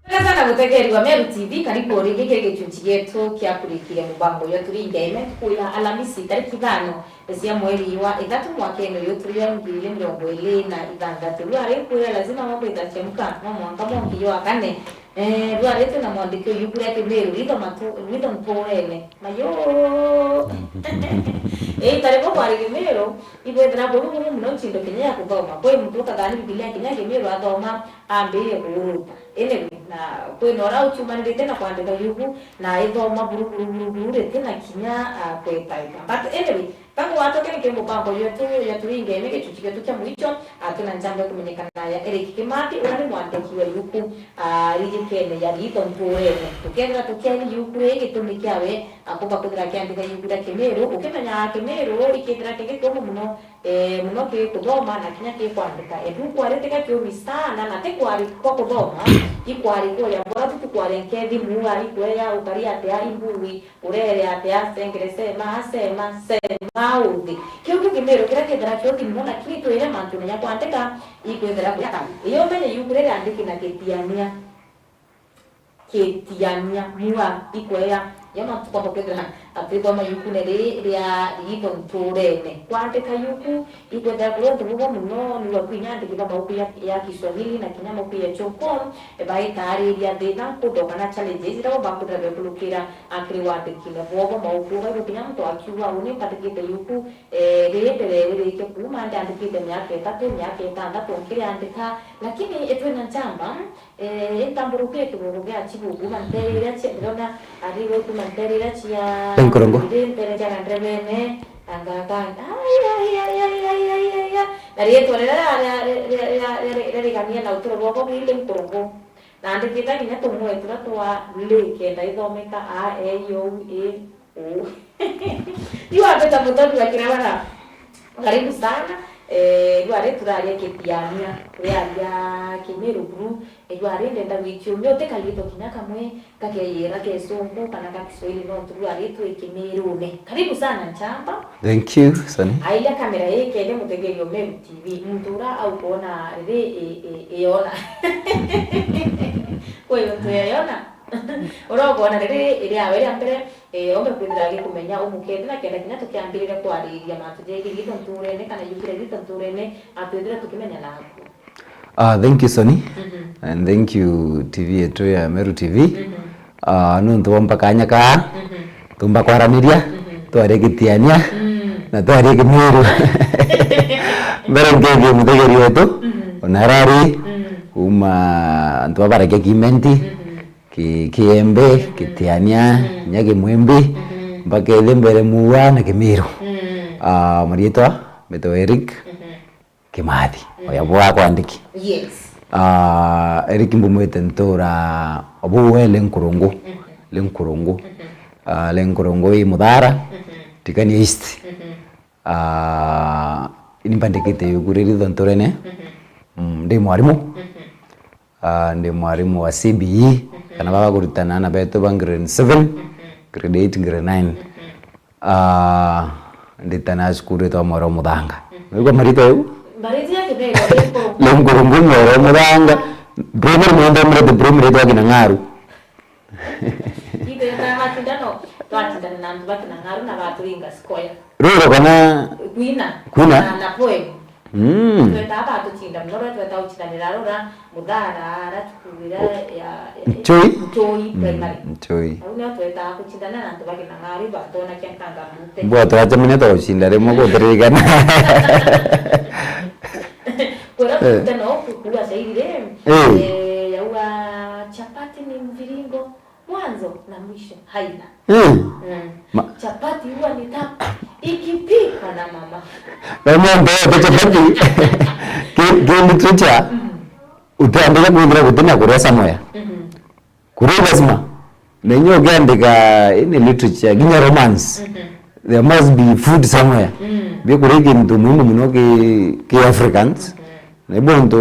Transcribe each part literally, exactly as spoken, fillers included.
Wega sana mutegeri wa Meru T V, karibu ringi kiri gichunchi gietu kia kurikiria mubango jwa Turinge Ime, ntuku ya Alamisi, tariki ithano cia mweri wa ithatu, mwakene uyu turi wa ngiri igiri mirongo iri na ithanthatu. Riu ari nkwira lazima mambo itachemka, no mwanka mwanki jwa kane. Eh, riu ari twina mwandiki uyu kuria Kimiru, Ritho Matu-, Ritho Nturene. Mayo. Eh, tarimo kwari Kimiru, ibwethira bubu bubu muno nchindo kinya ya kuthoma. Kwi muntu ukathani Biblia kinya Kimiru athoma, ambiririe kuuruta. Anyway, na kwina uria uchumanirite na kwandika yuku, na ithoma buru, buru, buru, buru, ritina kinya, ah, kwetaita. But anyway, tangu watokere ki mubango yetu ya Turinge Ime gichunchi gietu kia mwicho, ah, twina njamba ikumenyekana ya Eric Kimathi, uria ni mwandiki wa yuku, ah, ririkene ya Ritho Nturene. Tukethira tukiari yuku ri gitumi kiawe, akumba kwithira akiandika yuku ria Kimiru, ukimenya Kimiru ikithira kingi kiumu muno, eh, muno ki kuthoma na kinya ki kwandika. Edu kwari tiga kiumi sana, na ti kwari kwa kuthoma, ikwari kuria bora tu, tukwari nkethi mua, ikweya, ukari atia, imbui, urere atia, sengere, sema, sema, sema uthi. Kiu kiu Kimiru kiria kithira kiuthi muno, lakini twire mantune ya kwandika, ikwithira kuria kari. Iyo umenye yuku riria andiki na Kitiania. Kitiania mua, ikweya. Yo mantu tukwamba kwithira atwithoma yukune ri ria Ritho Nturene. Kwandika yuku, ikwethira kuri untu bumwe muno, ni gwa kwinya andiki ba mauku ya, ya Kiswahili na kinya mauku ya Choko, baitaariria thina nkundo kana challenges iria bakwithira bekurukira akiri wandikine bwobo mauku. Baibu kinya muntu akiuga, uni mbandikite yuku, eh, riri mbere ririkie kuuma, ndiandikite miaka itatu, miaka itantatu nkiriandika, lakini itwina njamba, Eh, intamburukie kibogo gia chibu kuma ntere iria cia, ndirona ari we kuma ntere iria cia Nkurungu. Iri ntere cia Gandrebene, na ngaga, ai, ai, ai. Na riitwa riria ria, ria, ria, ria, ria, ria, ririgania na uturo bwakwa bwiri Nkurungu. Na ndikite kinya tumwe turia twa L kenda ithomeka A, E, I, O, U, I, U. Yu ambita mutondu wa kirabara. Karibu sana. Eh, yu ari turaria Kitiania, turaria Kimiru buru. Ejua ari ndenda gwikiumia utikagitwe kinya kamwe gakeyira gesungu kana ga Kiswahili, no turua ari twi Kimirune. Karibu sana Nchamba. Thank you, Sani. Airia kamera ii kende mutegeri o Meru T V, muntu ura aukwona riri i, i, iona. Kwi untu yayona? Ura ukwona riri iri awe ria mbere, eh, ombe kwithira agikumenya umukete na kenda kinya tukiambirire kwariria mantu jegiri githo nturene kana yukire githo nturene, atwithire tukimenya naku. Ah, thank you, Soni. Mhm. And thank you, T V yetu ya Meru T V. Mhm. Ah, nuntu bwa kanya kaa, mhm, tumba kwaraniria, mhm, twarie Kitiania, mm, na twarie Kimiru. Mbere nkethie muthegeri wetu, mhm, ona arari, mm, kuma antu babarakia Kimenti, mhm, ki-, Kiembe, mhm, Kitiania, mm, kinya Kimwimbi, mhm, mpaka ithe mbere Mua na Kimiru. Mm. Ah, marietwa, mbetwa Eric. Mhm. Kimathi, mm, oya bwa kwandiki. Yes. Ah, Eric mbumwite ntura obu we Lenkurungu. Mhm. Lenkurungu. Mhm. Ah, Lenkurungu i Muthara, mhm, Tikania East. Mhm. Ah, ini mbandikite yuku riri ithonturene. Mhm. Mm, ndi mwarimu. Mhm. Ah, ndi mwarimu wa C B E, mhm, kana baba kurutana na betu ba grade seven, mhm, grade eight, grade nine. Mhm. Ah, nditana cukuru itwa Mwero Muthanga. Mm. Naigua marito jau? Marito ya Kibera, Lenkurungu. Lenkurungu Mwero Muthanga. Primary mwana ndomire primary itwa Kinang'aru. Itwe ta macindano, twacindana na antu ba Kinang'aru na baturinga square. Rwiro kana Kwina. Kwina? Na, na poem. Mm. Tweta aba tucindana, no tweta ucindanira rura, Muthara, ara cukuru ira ya, ya Nchui? Nchui, mm, primary. Nchui. Au nio twetaga kucindana na antu ba Kinang'ari, batona kia nkanga mbute. Bwa twacemania twacinda rimwe gutiririkana. Kwira, eh, kuruta no kukuwa shairi ri, eh, eh, yauga, "Chapati ni mviringo, mwanzo na mwisho haina." Mm. Mm. Ma- Chapati huwa ni tamu ikipikwa na mama. Na muntu oete chapati, ki, ki literature, mm, utiandika kwithira gutina kuria somewhere. Mhm. Kuria lazima. Na inya ukiandika any literature, kinya romance, mhm, there must be food somewhere. Mm. Bikuria kintu muhimu muno ki, ki Africans. Mhm. Na ibo ntu,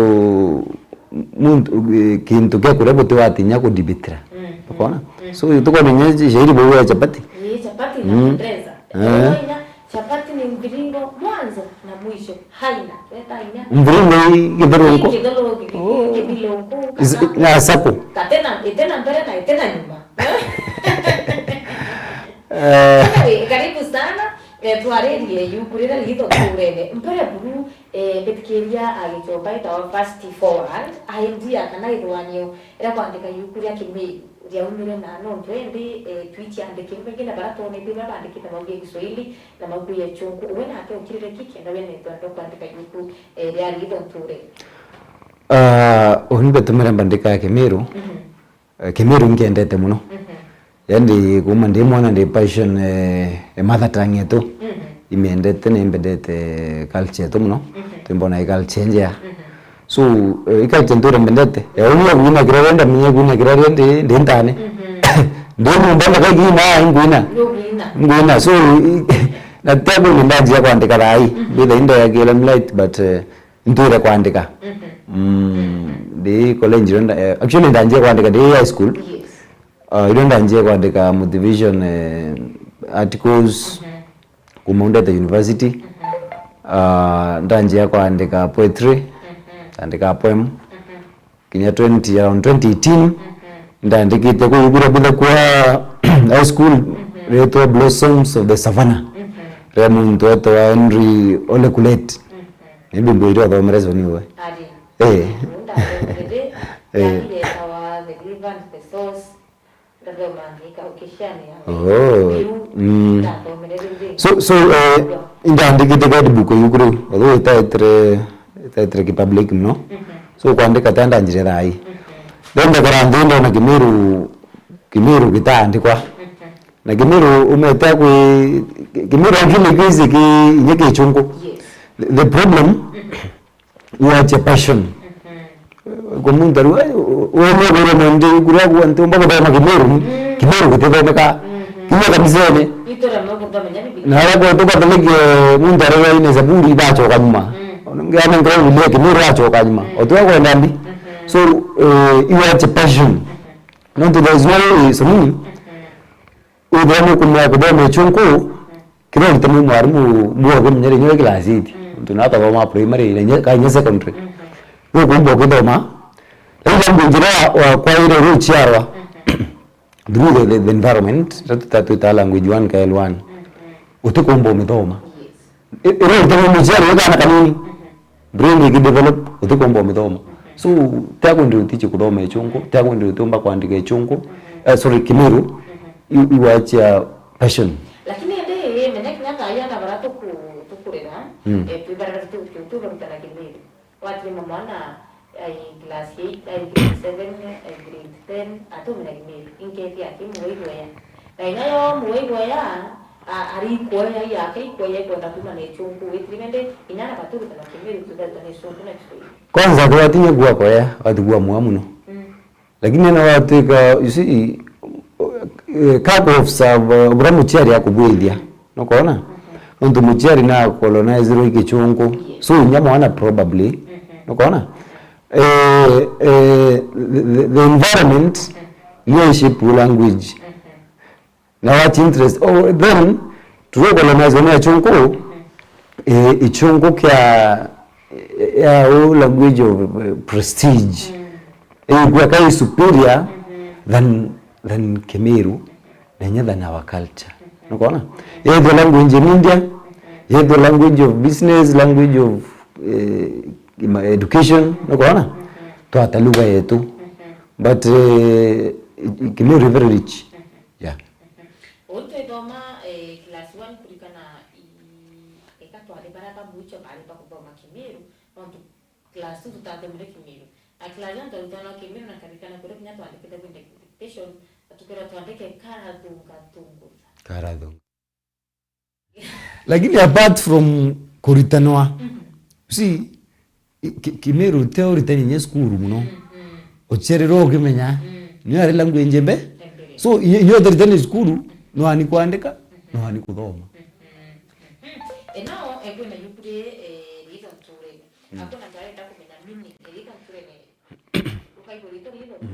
muntu, eh, kintu kia kuria buti watinya kudibitira. Mm, mm, ukona? Mm. So, tukwona inya shairi bau ya chapati. Ii, chapati na, mm, Kiingereza. Eh. Ii, inya chapati ni mviringo mwanzo na mwisho. Haina. Weta inya. Mviringo i githurunku? Ii, githurunku, gi-, gi-, oh, gi-, Ilungu, is-, kana na sapo. Katena, itena mbere na itena nyuma. Eh. Anyway, karibu sana. Eh, twaririe yuku riria riitho nturene. Mbere buru, eh, mbitikiria agichomba itawa Fast Forward, aendia kana ithwanio ria kwandika yuku ria Kimiru riaumire na nontu endi, eh, twiciandiki, baingi na bara twonete baria bandikite mauge Kiswahili na mauge ya chungu. Uwe nake ukirire ki kenda wene twenda kwandika yuku, eh, ria riitho nturene? Ah, uni betumire mbandika Kimiru. Mhm. Eh, Kimiru nkendete muno. Mhm. Yaani, kuma ndi mwana ndi passion, eh, e mother tongue yetu. Mhm. Imendete na imbendete culture yetu muno. Mhm. Timbona i culture njea. Mhm. So, eh, i culture nture mbendete. Ya umwe kuina kira renda, mwenye kuina kira renda, ndi, ndi ntane. Mhm. Ndi nyumba ndaka kuina, nguina. Nguina. Nguina. So, i-, na tebo ni ndanjia kwandika thaa ii. Mhm. Mbitha indo ya kila light, but, eh, ntwire kwandika. Mhm. Mm, ndi college, irio nda-, eh, actually, ndanjie kwandika ndi high school. Yes. Ah, irio ndanjie kwandika motivation, eh, articles, mhm, kuma undete university. Mhm. Ah, ndanjia kwandika poetry, mhm, ndandika poem. Mhm. Kinya twenty, around twenty eighteen, mhm, ndandikite kwi yuku ria bithakwa high school, mhm, rietwa Blossoms of the Savannah, mhm, ria muntu etwa Henry Ole Kulet. Mhm. Maybe mbwire uthomere icio niwe. Ari. Eh. Ndathomere, eh, yari yetawa The River and the Source. Ndathoma ngika ukishania. Oh. Biu, mm, ndathomere riu ringi. So, so, eh, indandikite guidebook yuku riu, although itaetire, itaetire kipublic muno. Mhm. So, kwandika ta ndanjire thaa ii. Mhm. Then ndakara nthi ndona Kimiru, Kimiru gitaandikwa. Mhm. Na Kimiru umete kwi, Kimiru actually kwisi ki, inya kichungu. Yes. The, the problem, mhm, Iwache passion. Mhm. Kwa muntu ari, "Ai, u-, u-, wewe wewe mwende kuri aku antu mbago thoma Kimiru." Mm. Kimiru gutithomeka. Mhm. Kinya kanisene. Iturema guthoma nya Biblia. Na ara kwa tuka thomeke muntu ari wa ine Zaburi bachoka nyuma. Mm. Ona ngi ana ngara ulia Kimiru achoka nyuma. Mm. Otu akwenda mbi. Mhm. So, eh, iwache passion. Mhm. Nontu there is no reason. Mhm. Withira nukumenya kuthoma ichunku, mhm, kiria urite mwi mwarimu bwoge munyere inya wi class eight. Mm. Untu na athoma primary, na inya, ka inya secondary. Mhm. Nukumba ukithoma. Language njira wa, wa kwaire uri uchiarwa, mhm, through the, the, the environment, ira tuta twita language one ka L one. Mhm. Utikumba umithoma. Yes. I-, ira urite mwi muchiari wi kana kanini. Mhm. Brain ikidevelop, utikumba umithoma. Mhm. So, tiakwendire utichi kuthoma ichunku, tiakwendire utiumba kwandika ichunku, mhm, eh, sorry, Kimiru, mhm, i-, iwachia passion. Lakini indi, menya kinya thaa ii ana bara tuku-, tukurera, mm, eh, twi bara tu-, tu-, tubarutana Kimiru. Watirima mwana, ai class eight, ai grade seven, ai grade ten, atumira Kimiru. Inkethia aki muigwea. Na inya yo muigwea, a-, ari ikwoya, yake ikwoya ikwenda kuma na ichunku, witiri bende, inya na baturutana Kimiru, tuthetwa na ichunku na Kiswahili. Kwanza, twatinya kuwa koya, watigua mwa muno. Mm. Lakini ana watwika, you see, eh, ka ku observe, eh, bura muchiari akubwithia. Mm. Nukona? Mhm. Nontu muchiari na colonizerwe i Kichungu. Yes. So, inya mwana probably. Mhm. Nukona? Eh, eh, the, the, the environment, mhm, niyo ishape language. Mhm. Na what interest? Oh, then, turokolonizwa ni achunku, eh, ichunku kia, ya u language of, eh, prestige. Mm. Igua kai superior, mhm, than, than Kimiru, na inya than our culture. Mhm. Nukona? Yethwa language in India, mhm, yethwa language of business, language of, eh, education, nukona? Mhm. Twata lugha yetu. Mhm. But, eh, Kimiru is very rich. Mhm. Yeah. Mhm. Uu twithoma, eh, class one kurikana i-, eka twari bara ba mwicho bari ba kuthoma Kimiru, nontu class two tutathomire Kimiru. Na class one twarutana Kimiru na nkarikana kuria kinya twandikite kwinda dictation, na tukirwa twandike karathungathungutha. Karathunga. Lakini apart from kuritanwa, mhm, see, i-, ki-, Kimiru te uritani nye cukuru muno. Mm, mm. Uchererwo ukimenya, mm, niyo ari language mbe. Embere. So, i-, iyo utaritani cukuru, no ani kwandika, mm-hmm, no ani kuthoma. Mm-hmm. Mm-hmm. Ino ekwina yuku ri, eh, riitho nturene. Mm. Akwina ntarenda kumenya meaning, eh, riitho nturene. Ukaigua riitho riitho, mm,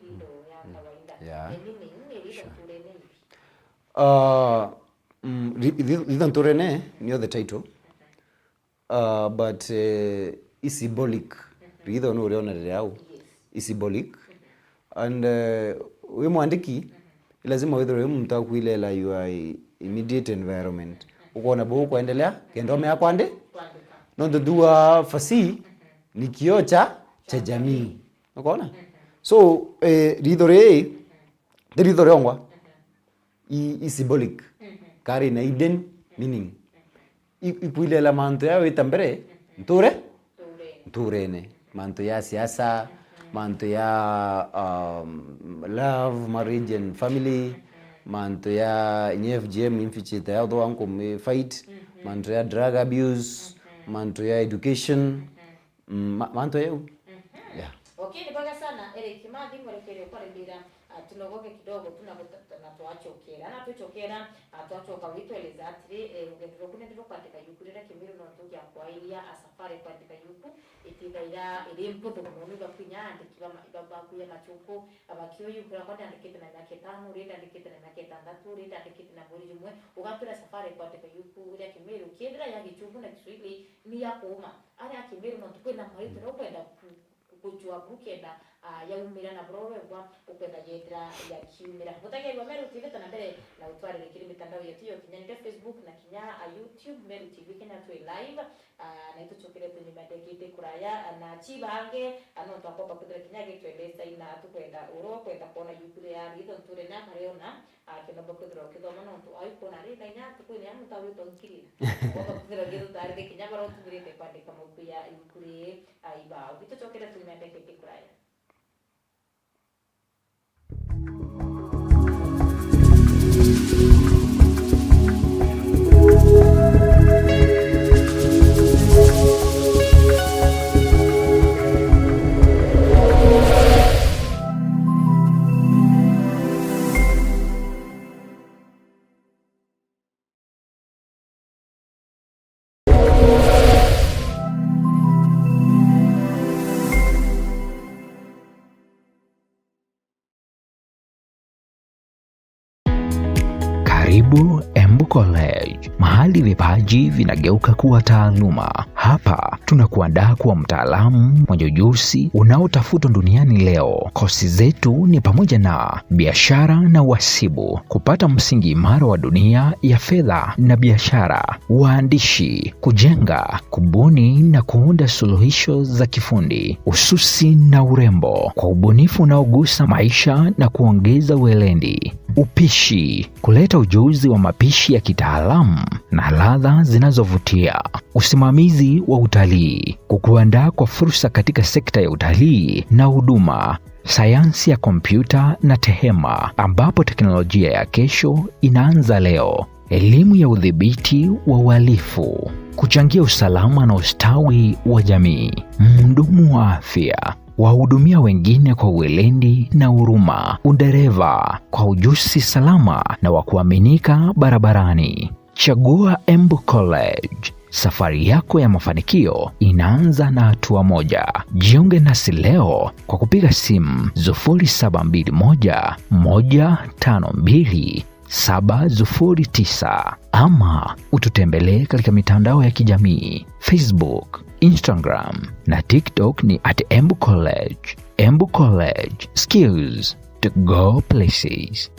riitho ya kawaida. Yeah. Eh, meaning, eh, riitho, sure, nturene ipi? Ah, mm, ri-, ri-, riitho nturene, niyo the title. Uh, but, eh, i symbolic. Mhm. Riitho ni uria uria riri au. Yes. i symbolic. And, eh, wi mwandiki, ni lazima withirwe wi muntu akuilela your i-, immediate environment. Ukona buu ukwendelea, kenda umea kwandi-, nontu tuga fasihi ni kioo cha, cha jamii. Ukona? So, eh, ritho riri, ti ritho riongwa. I, i symbolic. Kari na hidden meaning. I, ikwilela mantu ya wita mbere, nture? Nturene. Mantu ya siasa, mantu ya, um, love, marriage and family, mantu ya nye F G M infichite ya utho wanku mi fight, mantu ya drug abuse, mantu ya education, mm, ma-, mantu ya u. Yeah. Okay, ni bwega sana, Eric Kimathi, mwerekerio kwa Ribira. Ah, tunogoke kidogo tu na guta-, na twachokera. Na twachokera, ah, twachoka gwitweleza atiri, eh, rugendo rwaku ni rukwandika yuku riria Kimiru nontu gia kwairia, ah, safari kwandika yuku itithaira iri mputhu mono, ni bakwinya andiki ba ma-, ba-, bakuya machuku, ah, bakio yuku riakwa ndandikite na miaka itano, ri ndandikite na miaka itandatu, ri ndandikite na mweri jumwe, ugatwira safari kwandika yuku ria Kimiru, kithira ya Gichungu na Kiswahili ni ya kuuma. Aria Kimiru nontu kwina maitire ukwenda ku-, gucua bukenda, ah, yaumira na bura urwegwa ukwenda yethira yakiumira. Mutagerwa Meru T V tana mbere na utwarire kiri mitandao yetu ya ukinyanire, Facebook na kinya, ah, YouTube, Meru T V Kenya twi live, ah, na ituchokere tunyuma ndagika iti kuraya, ah, na chibange, ah, no twakomba kwithira kinya gitwendesa ina tukwenda uro kwenda kuona yuku ria ritho nture na kariona, ah, kinomba kwithira ukithoma nontu ai kuona ri na inya tukwini ya muntu awitwa nkirira. Kwomba kwithira ugithutarire kinya bara utumirite kwandika mauku ya yuku ri. Aiba, ugituchokera tunyuma ndagika iti kuraya. Karibu Embu College, mahali vipaji vinageuka kuwa taaluma. Hapa tunakuandaa kuwa mtaalamu mwenye ujuzi unaotafutwa duniani leo. Kosi zetu ni pamoja na biashara na uhasibu, kupata msingi imara wa dunia ya fedha na biashara, uandishi, kujenga, kubuni na kuunda suluhisho za kifundi, ususi na urembo, kwa ubunifu unaogusa maisha na kuongeza weledi, upishi, kuleta ujuzi wa mapishi ya kitaalamu na ladha zinazovutia, usimamizi wa utalii, kukuandaa kwa fursa katika sekta ya utalii na huduma, sayansi ya kompyuta na tehema, ambapo teknolojia ya kesho inaanza leo, elimu ya udhibiti wa uhalifu, kuchangia usalama na ustawi wa jamii, mhudumu wa afya, wahudumia wengine kwa weledi na huruma, udereva kwa ujuzi salama na wa kuaminika barabarani. Chagua Embu College. Safari yako ya mafanikio inaanza na hatua moja. Jiunge nasi leo kwa kupiga simu sufuri saba mbili moja, moja tano mbili, saba sufuri tisa ama ututembelee katika mitandao ya kijamii, Facebook, Instagram na TikTok ni at Embu College. Embu College, skills to go places.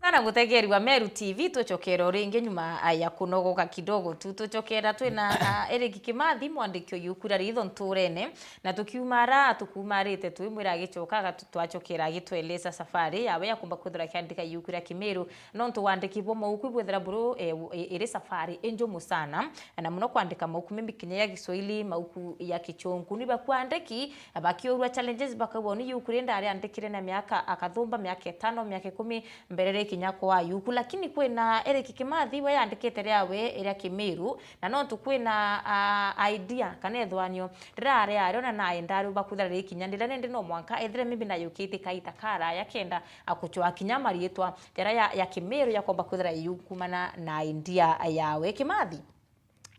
Sana mutegeri wa Meru T V, tucokera o ringi nyuma, ah, ya kunogoka kidogo tu. Tucokera twina, ah, Eric Kimathi, mwandiki o yuku ria Ritho Nturene, na tukiuma ara tukumarite, twimwira agicoka agatu-, twacokera agitweleza safari yawe ya kumba kwithira akiandika yuku ria Kimiru, nontu wandiki bwa mauku ibwithira buru, eh, u-, i-, iri safari injumu sana, na muno kwandika mauku mimbi kinya ya Kiswahili, mauku ya Kichungu. Ni bakwandiki bakiurua challenges, bakauga, "Ni yuku ri ndari andikire na miaka akathumba, miaka itano, miaka ikumi mbere ri kinya yakwa yuku, lakini kwina Eric Kimathi we yandikite riawe ria Kimiru, na nontu kwina, ah, idea kana ithwanio rirari ario na naenda ariumba kwithira rikinya ndira nindi no mwanka ethire maybe nayukitie kaita karaya kenda akuchwa kinya mariitwa jaria ya, ya Kimiru yakomba kwithira yukumana na idea yawe. Kimathi,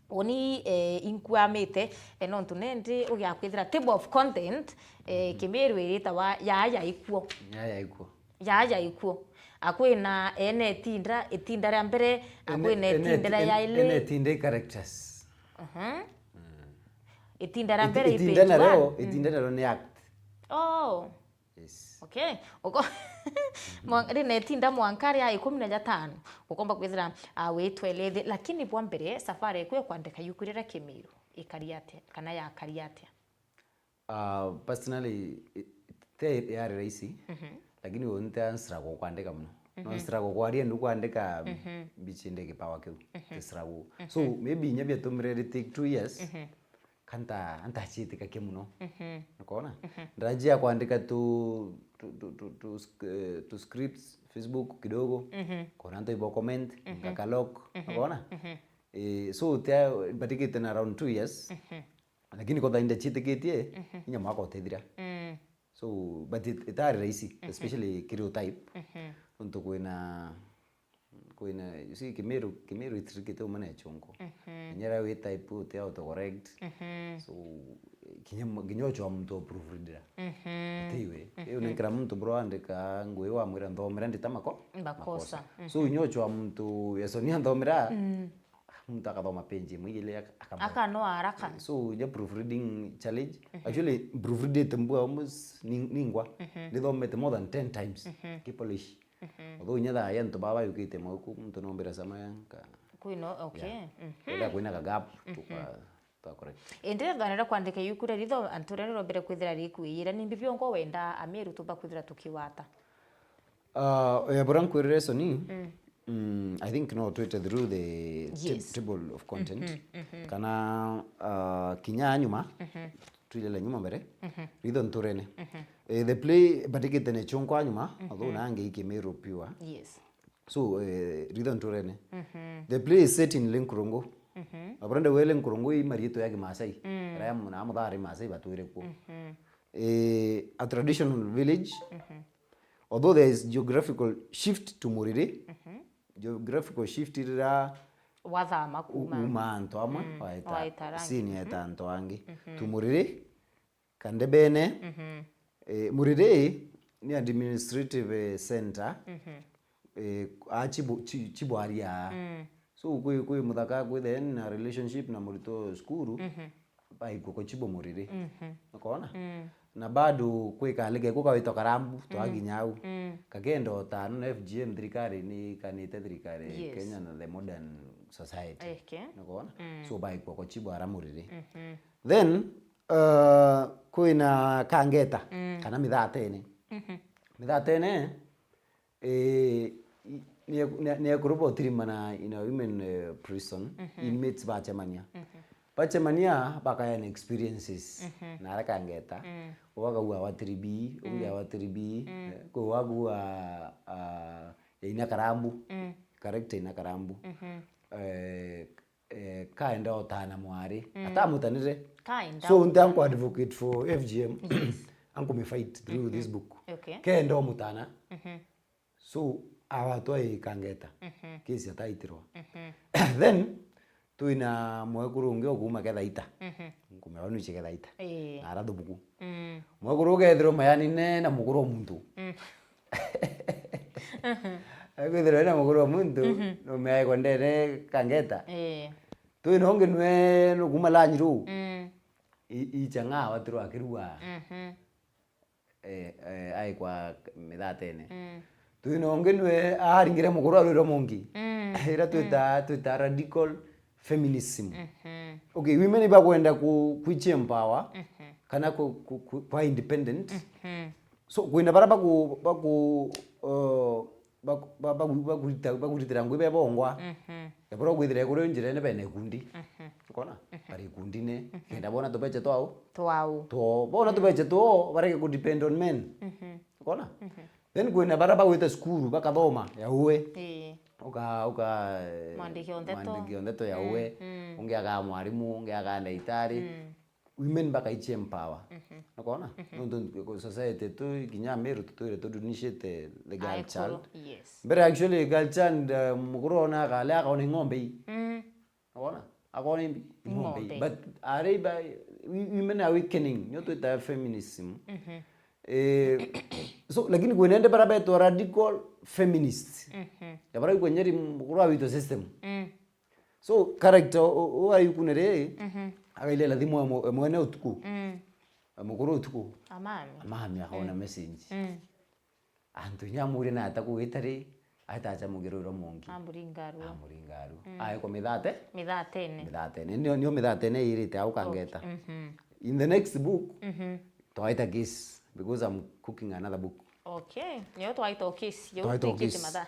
uni, eh, inkwamite, eh, nontu nendi ugiakwithira table of content, eh, Kimiru iritawa yaya ikuo. Yaya ikuo. Yaya ikuo. Akwina ene itinda, itinda ria mbere, akwina itinda ria yaili. Ene itinda i characters. Mhm. Itinda ria mbere itinda ipeitwa nario, mm, itinda nario ni act. Oh. Yes. Okay. Uko mwa- rina itinda mwanka ria ikumi na jatano ukomba kwithira, ah, witwelete, lakini bwa mbere safari eku ya kwandika yuku riria Kimiru ikari atia kana yakari atia? Ah, personally, i- te yari rahisi, lakini unte struggle kwandika muno. No struggle kwaria ndu kwandika mbichi ndi kipawa kiu. Te struggle. So maybe inya biatumire ri take two years. Kanta antachitika ke muno. Nukona? Ndanjia kwandika tu tu, tu, tu, tu, sk- eh, tu scripts Facebook kidogo. Kona antu ibo comment, ngaka lock. Nukona? Eh, so tia batikite na around two years. Lakini kotha indachitikitie inya mwaka utethira. So but it, itari rahisi, especially kiri u type. Nontu kwina kwina, you see, Kimiru, Kimiru itirikite uma na ichunko. Inya ria wi type uti auto correct. So kinya mu- kinya uchwa muntu o proofreader. Tiwe. Iu ni nkira muntu bro andika ngui wamwira nthomera ndita mako. Makosa. So inya uchwa muntu yesonia nthomera. Muntu akathoma page imwe igili aka- akama- Akanoa haraka. So inya proofreading challenge. Actually proofreadite mbua almost ni- ningwa. Ndithomete more than ten times. Kipolish. Although inya thaa ya antu baba bayukite mauku, muntu nombira sama yanka. Kwino, okay. Yeah. Kwenda kwina ka gap, tuka, tuka correct. Indi thwanira kwandika yuku ria ritho, antu ria rirombere kwithira rikwiyira, ni mbi biongo wenda Amiru tumba kwithira tukiwata? Uh, ya bura nkwirire soni, mm, I think no twite through the ta- Yes. table of content. Kana uh, kinya nyuma, twilele nyuma mbere, ritho nturene. Eh, the play batikite ne chunko nyuma, although nange ikimiru pure. Yes. So eh, ritho nturene. The play is set in Lenkurungu. Abrande we Lenkurungu i marieto ya Kimasai. Raya muna muthari Masai batwire kuo. Eh, a traditional village. Although there is geographical shift to Muriri, geographical shift rira Wathama u- kuma. Uma antu amwe, mm, waeta, waeta rangi, scene yaeta antu angi. Tumuriri, Kandebene, eh, Muriri ni administrative, eh, center, eh, a Chibu-, Chi- Chibwaria. So kwi, kwi muthaka kwithira na relationship na murito cukuru, baikua ko Chibo Muriri. Ukaona? Na bado kwi kali gekwa kawitwa Karambu, twakinya au. Kakenda o tano na F G M thirikari ni kanite thirikari Yes. Kenya na the modern society. Eke. Ukaona? So baikua ko Chibo ara Muriri. Then uh, kwina Kangeta, kana Mithatene. Mithatene, eh, i- ni- ni- ni ekuru botirimana in a women, eh, prison, inmates bachemania. Bachemania bakayana experiences na ara Kangeta. Wagaua wa three B, ugia wa three B, eh, kwi wagua, ah, ya ina Karambu, character ina Karambu. Eh, eh, kaenda otana mwari. Atamutanire. Kaenda. So nti anku advocate for F G M. Anku me fight through this book. Okay. Kenda omutana. So awatwa ikangeta. Kesi ataitirwa. Then twina mwekuru ungi okuma Gethaita. Nkumira wanu ichi Gethaita. Eh. Na arathubuku. Mwekuru ugethirwa mayanine na mukuru wa muntu. Akwithirwa ena mukuru wa muntu, no meaikwa ndene Kangeta. Eh. Twina ungi nwe nukuma lanyi ruu. I- ichang'aa watirwa akirua. Eh, eh, aikwa Mithatene. Twina ungi nwe aringire mukuru arwirwa mungi. Ira twita, twita radical feminism. Okay, women ibakwenda ku, kwichi empower, kana ku, ku, ku, kwa independent. So kwina bara baku, baku, uh, baku, ba- baku, bakurita, bakuritira ngui bebongwa. Ebora gwithira ekuri njirene bene ikundi. Ukona? Bari ikundine. Kenda bona tubeche twao. Twao. Two. Bona tubeche twao, bareke ku depend on men. Ukona? Then kwina bara bagwita cukuru bakathoma ya uwe. Ii. Uka uka Mwandiki o ndeto. Mwandiki o ndeto ya uwe. Mm. Ungi akaa mwarimu, ungi akaa ndagitari. Mm. Women bakaichie empower. Nokona? Nontu society tu kinya Meru tutwire tudunicite the girl Ai, child. Kuru. Yes. Mbere actually girl child, eh, mukuru ona akale akona ing'ombe ii. Mm. Nokona? Akona imbi? Ing'ombe. But are by women awakening, nyo twita feminism. Eh, so lakini kwina ende bara betwa radical feminists. Ya bara ikwenyeri mukuru awitwa system. Mm. So character u- u- u ayukune ri, akailela thimu ya mwe- mwene utuku. Mm. Mukuru utuku. Amami. Amami akaona message. Mm. Antu inya amuria na ata kuwita ri, aita acha mugiro iro mungi. Amuringaru. Amuringaru. Ae kwa mithate? Mithatene. Mithate. Ni nio, nio mithate ne irite au kangeta. Mhm. In the next book, Mhm. twaita case because I'm cooking another book. Okay. Nio twaita okisi. Yo Twaita twikite okisi. mathaa.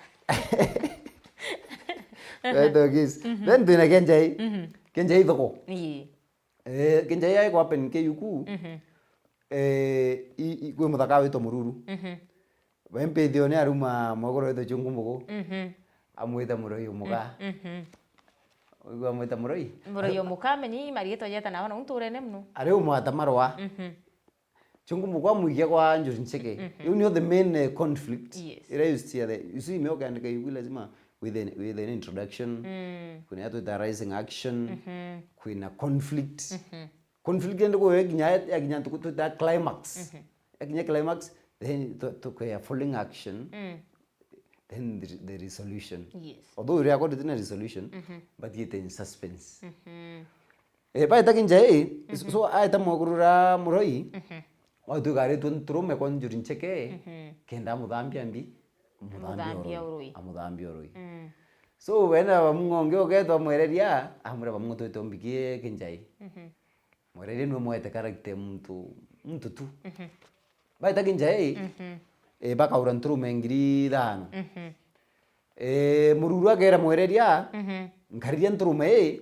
Twaita case. Then twina kenjai. Kenjai thoko. Ii. Eh, kenjai ai kwa pen ke yuku. Eh, i- i- kwi muthaka witwa Mururu. Bempithio ni aruma mwagoro witwa Chungu Mugu. Amwita muroi umuga. Uigua amwita muroi? Muroi umuka amenyi marietwa jeta na wana unturene mno. Ari umwata marwa. Chungu Mugu amwikia kwa Njuri Ncheke. Iu nio the main, eh, conflict. Yes. Ira you see the, you see me ukiandika yuku lazima with an, with an introduction. Kwina ya twita rising action. Kwina conflict. Conflict ende kwa yakinya, yakinya ntuku twita climax. Yakinya climax, then to, to kwa falling action. Then the, the resolution. Yes. Although uri according to resolution, but it in suspense. Eh, baita kinjai, so aita mwakurura muroi, watwika aritwe nturume kwa Njuri Ncheke, kenda amuthambia mbi, Amuthambia urui. Amuthambia urui. So wena bamung'onge uketwa mwereria, amwira bamung'o twite umbikie kinjai. Mwereria nwe mwete character muntu, muntu tu. Baita kinjai, eh, bakaura nturume ngiri ithano. Eh, Mururu akera mwereria, nkariria nturume ii,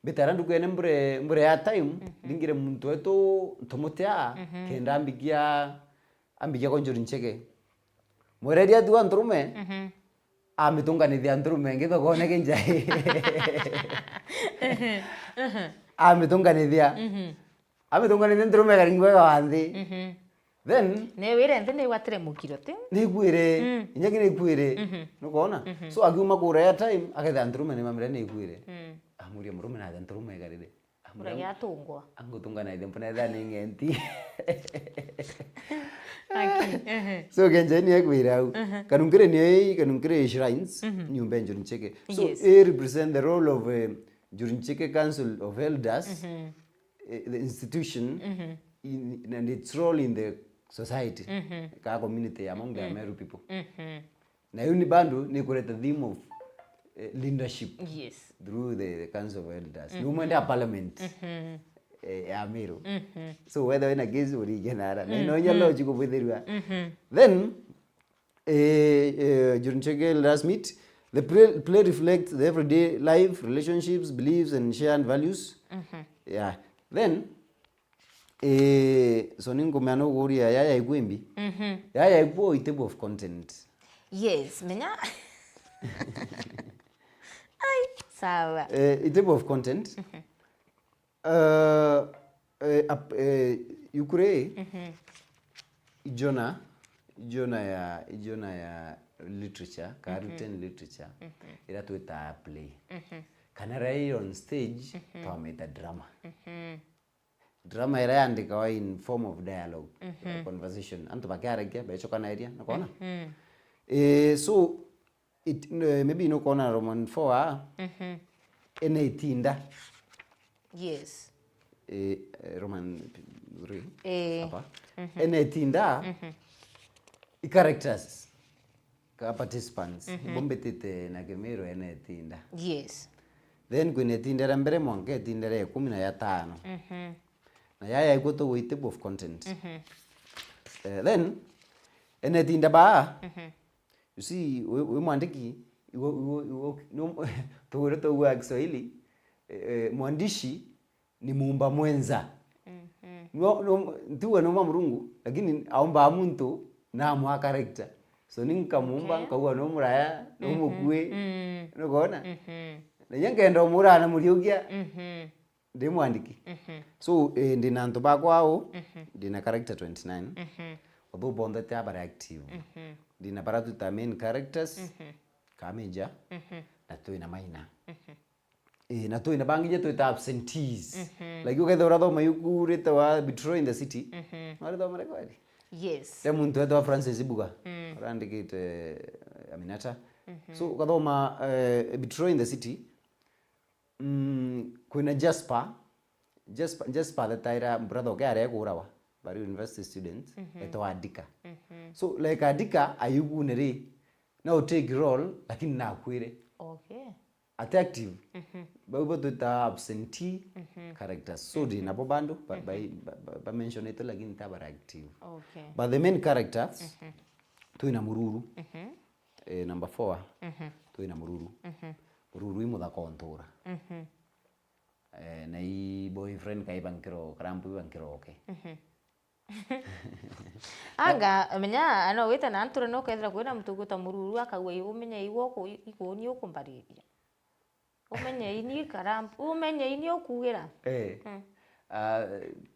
mbitara ndukene mbure, mbure ya time, ndingire muntu wetu ntumutia, kenda ambikia, ambikia kwa Njuri Ncheke. Mwereria atiwa nturume, amitunganithia nturume ingi thokone kinjai. Amitunganithia. Amitunganithia nturume ikaringwa ikawa nthi. Then Newire nthi nigwatire mukiro ti? Nikwire, inya ki nikwire. Nukona? So akiuma kura ya time, akethira nturume ni mamire nikwire. Amuria murume na aja nturume ikarire. Amwira, Uragia atungwa. Angutunganithia mpona etha ni ng'enti. Aki. Ehe. So kenjai ni ekwira au. Kanunkire ni ei, kanunkire shrines, nyumba ya Njuri Ncheke. So Yes. I represent the role of, eh, Njuri Ncheke Council of Elders, eh, the institution, in, and its role in the society, ka community among the Ameru people. Na yu ni bado ni kureta theme of, eh, leadership Yes. through the, the Council of Elders. Ni umwende a parliament, eh, ya Meru. So whether wina case urige nara. Na ino nya lodge kubwithirwa. Then, eh, eh, Njuri Ncheke Elders meet. The play, play reflects the everyday life, relationships, beliefs, and shared values. Yeah. Then, eh, so ni nkumea nukuria yaya ikwimbi. Yaya ikwo i table of content. Yes, menya. Ai, sawa. Eh, i table of content. Uh, eh, ap, eh, yukure, ijona, ijona ya, ijona ya literature, ka written literature, ira twita play. Kana ira i on stage, twamita drama. Drama ira yandikawa in form of dialogue, eh, conversation. Antu bakiaragia, bechokanairia, nukona? Eh, so, it, eh, maybe nukona Roman four aa, ene itinda. Yes. Eh, eh, Roman three. Eh. Apa. Ene itinda, i characters, ka participants, bombitite na Kimiru ene itinda. Yes. Then kwina itinda ria mbere mwanka itinda ria ikumi na ya tano. Na yaya ikwo tugwi table of content. Eh, then, ene itinda baa, you see, wi, wi mwandiki, igo, igo, igo, no, tugwire tugwa Kiswahili, eh, eh, mwandishi ni muumba mwenza. No, no, ntiuga numa Murungu, lakini aumbaa muntu na amwaa character. So ni nkamumba, okay, nkauga no muraya, no, mhm, mukui. Mm. Nukona? Mhm. Na inya nkenda umura na muriukia, mhm, ndi mwandiki. Mhm. So, eh, ndi na antu bakwa au, mhm, ndi na character twenty-nine. Mhm. Although bonthe ti abari active. Mhm. Ndi na bara twita main characters, mhm, ka major, mhm, na twi na minor. Mhm. Eh, na twi na bangi inya twita absentees. Mhm. Like, ukethira urathoma yuku ritawa Betrayal in the City. Mhm. Warithoma kweli? Yes. Ria muntu wetwa Francis Buga. Mm. Urandikite, eh, Aminata. Mhm. So, ukathoma, eh, Betrayal in the City. Mm, kwina Jasper. Jasper, Jasper the Tyra brother uke aria kurawa. Bari university student. Mhm. Etwa Adika. Mhm. So, like, Adika ayugune ri, no take role, lakini nakwire. Okay. Ati active. Mhm. Bau bo twita absentee, mhm, characters. So, mhm, ndi nabo bandu ba, ba, mhm, ba, ba, ba mentionetwe, lakini ta bara active. Okay. But the main characters, mhm, twina Mururu. Mhm. Eh, number four, mhm, twina Mururu. Mhm. Mururu i muthaka o ntura. Mhm. Eh, na i boyfriend kai bankiro, karambu bankiro oke. Mhm. Anga, menya, no wite na nture no kethira kwina muntu ugwita Mururu, akauga, "I, umenya igwe uku, i, ikuuni ukumbariria." Umenya ini karambu, umenya ini ukugira. Eh. Mm. Ah,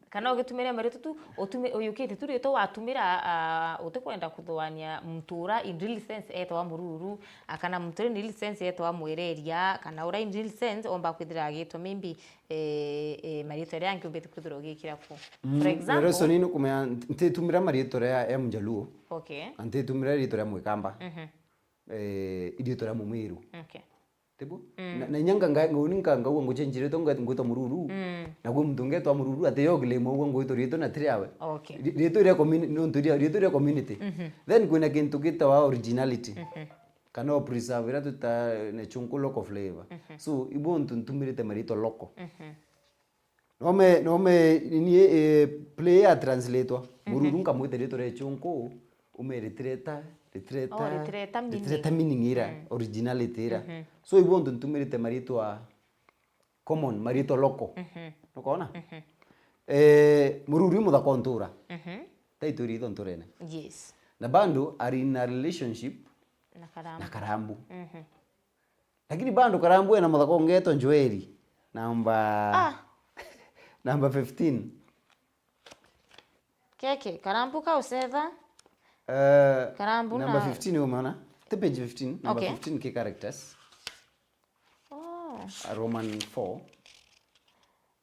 kana ugitumira maritwa tu, utume-, uyukite tu ritwa watumira, ah, utikwenda kuthuania muntu ura in real sense etwa Mururu, ah, kana muntu ura in real sense etwa Mwereria, kana ura in real sense omba kwithira agitwa maybe, eh, eh, maritwa aria angi umbite kwithira ugikira ku. Mm, for example, reason ni kumenya ntitumira maritwa ria, ya Mjaluo. Okay. Na ntitumira ritwa ria Mwikamba. Mhm. Eh, i ritwa ria Mumiru. Okay. Tibu? Mm. Na, na inya nga, nga, nguni nka, ngauga nguchenjire ritwa nga, ngwitwa Mururu. Mm. Na kwi muntu ungi etwa Mururu, ati yo claim ugwe ngwitwa ritwa na tiri awe. Okay. Ri-, ritwa ria communi-, nontu ria, ritwa ria community. Mhm. Then kwina kintu gitawa originality. Mhm. Kana o preserve ira twita, eh, na chunku local flavor. Mhm. So, ibu ntu ntumirite maritwa local. Mhm. Nome, nome, ni, eh, play ya translatwa. Mhm. Mururu nkamwita ritwa ria chunku, ume ritireta, ritireta, oh, ritireta meaning. Ritireta meaning ira, mm, originality ira. Mhm. So, ibu ntu ntumirite maritwa common, maritwa local. Mhm. Nukona? Mhm. Eh, Mururu i muthaka o ntura. Mhm. Taitwiri itho nturene. Yes. Na bado are in a relationship na Karambu. Na Karambu. Mhm. Lakini bado Karambu ena muthaka ungi etwa Njoeri. Namba, ah, namba fifteen. Keke, Karambu ka ucetha? Eh, Karambu namba na fifteen umeona? Ti page fifteen, namba, okay, fifteen ki characters. Oh. A Roman four.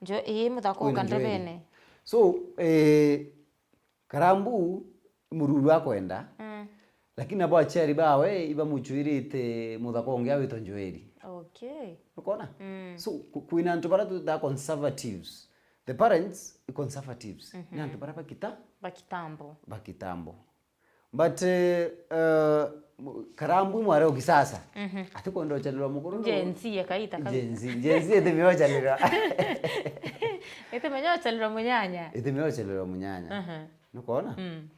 Njo-, ii, muthaka kwina uka Njoeri ndebene. So, eh, Karambu Mururu akwenda, mm, lakini nabo aciari bawe ibamuchuirite muthaka ungi awitwa Njoeri. Okay. Ukona? Mm. So, ku-, kwina antu bara twita conservatives. The parents i conservatives. Mhm. Ni antu bara bakita-, bakitambo. Bakitambo. But, eh, eh, mu-, Karambu mware o kisasa. Mhm. Atikwenda ucharerwa mukuru. Gen Z ya kaita kau. Gen Z, Gen Z itimenya ucharerwa. Itimenya ucharerwa munyanya. Itimenya ucharerwa munyanya. Aha. Nukona? Mm.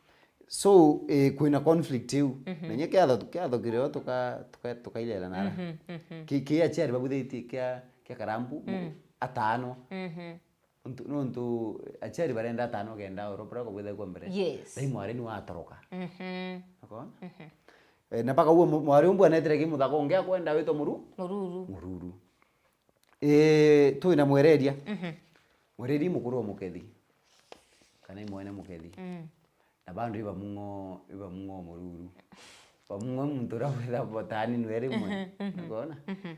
So, eh, kwina conflict iu. Mhm. Na inya kiatho, kiatho kirio tuka-, tuka-, tukairera nara. Mhm, mhm. Ki-, ki aciari babuthitie kia, kia Karambu, mm, atano. Mhm. Nontu, nontu aciari barenda atano kenda oro bura kubwitha kwa mbere. Yes. Thai mwari ni watoroka. Mhm. Ukona? Mhm. Eh, na mpaka uo mu-, mwari umbu anetire ki muthaka ungi akwenda witwa Muru-, Mururu. Mururu. Eh, twina Mwereria. Mhm. Mwereria i mukuru wa Mukethi. Kana i mwene Mukethi. Mm. Na bado iba mung'o, iba mung'o Mururu. Ba mung'o muntu uria witha botani nwe rimwe. Mhm, mhm. Ukona? Mhm.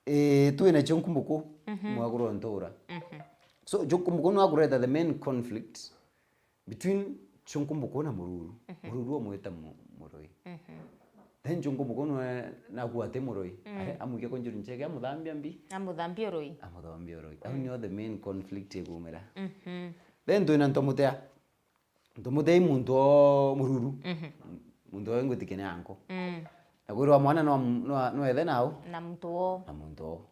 Eh, twina Chunkumbuku, mhm, mwakuru wa ntura. Mhm. So, Chunkumbuku nwakureta the main conflict between Chunkumbuku na Mururu. Mhm. Mururu omwita mu-, muroi. Mhm. Then Chunkumbuku nwe nakuwa ati muroi. Mm. Are, amwike konjuru ncheke, amuthambia mbi. Amuthambia uroi. Amuthambia uroi. Au, mm, nio the main conflict ikumira. Mhm. Then twina Ntomutea. Ntomutea i muntu o Mururu. Mhm. Muntu o ngwitikia ni anko. Mm. Na kwirwa mwana no, no, no ethe nau? Na muntu o. Na muntu o.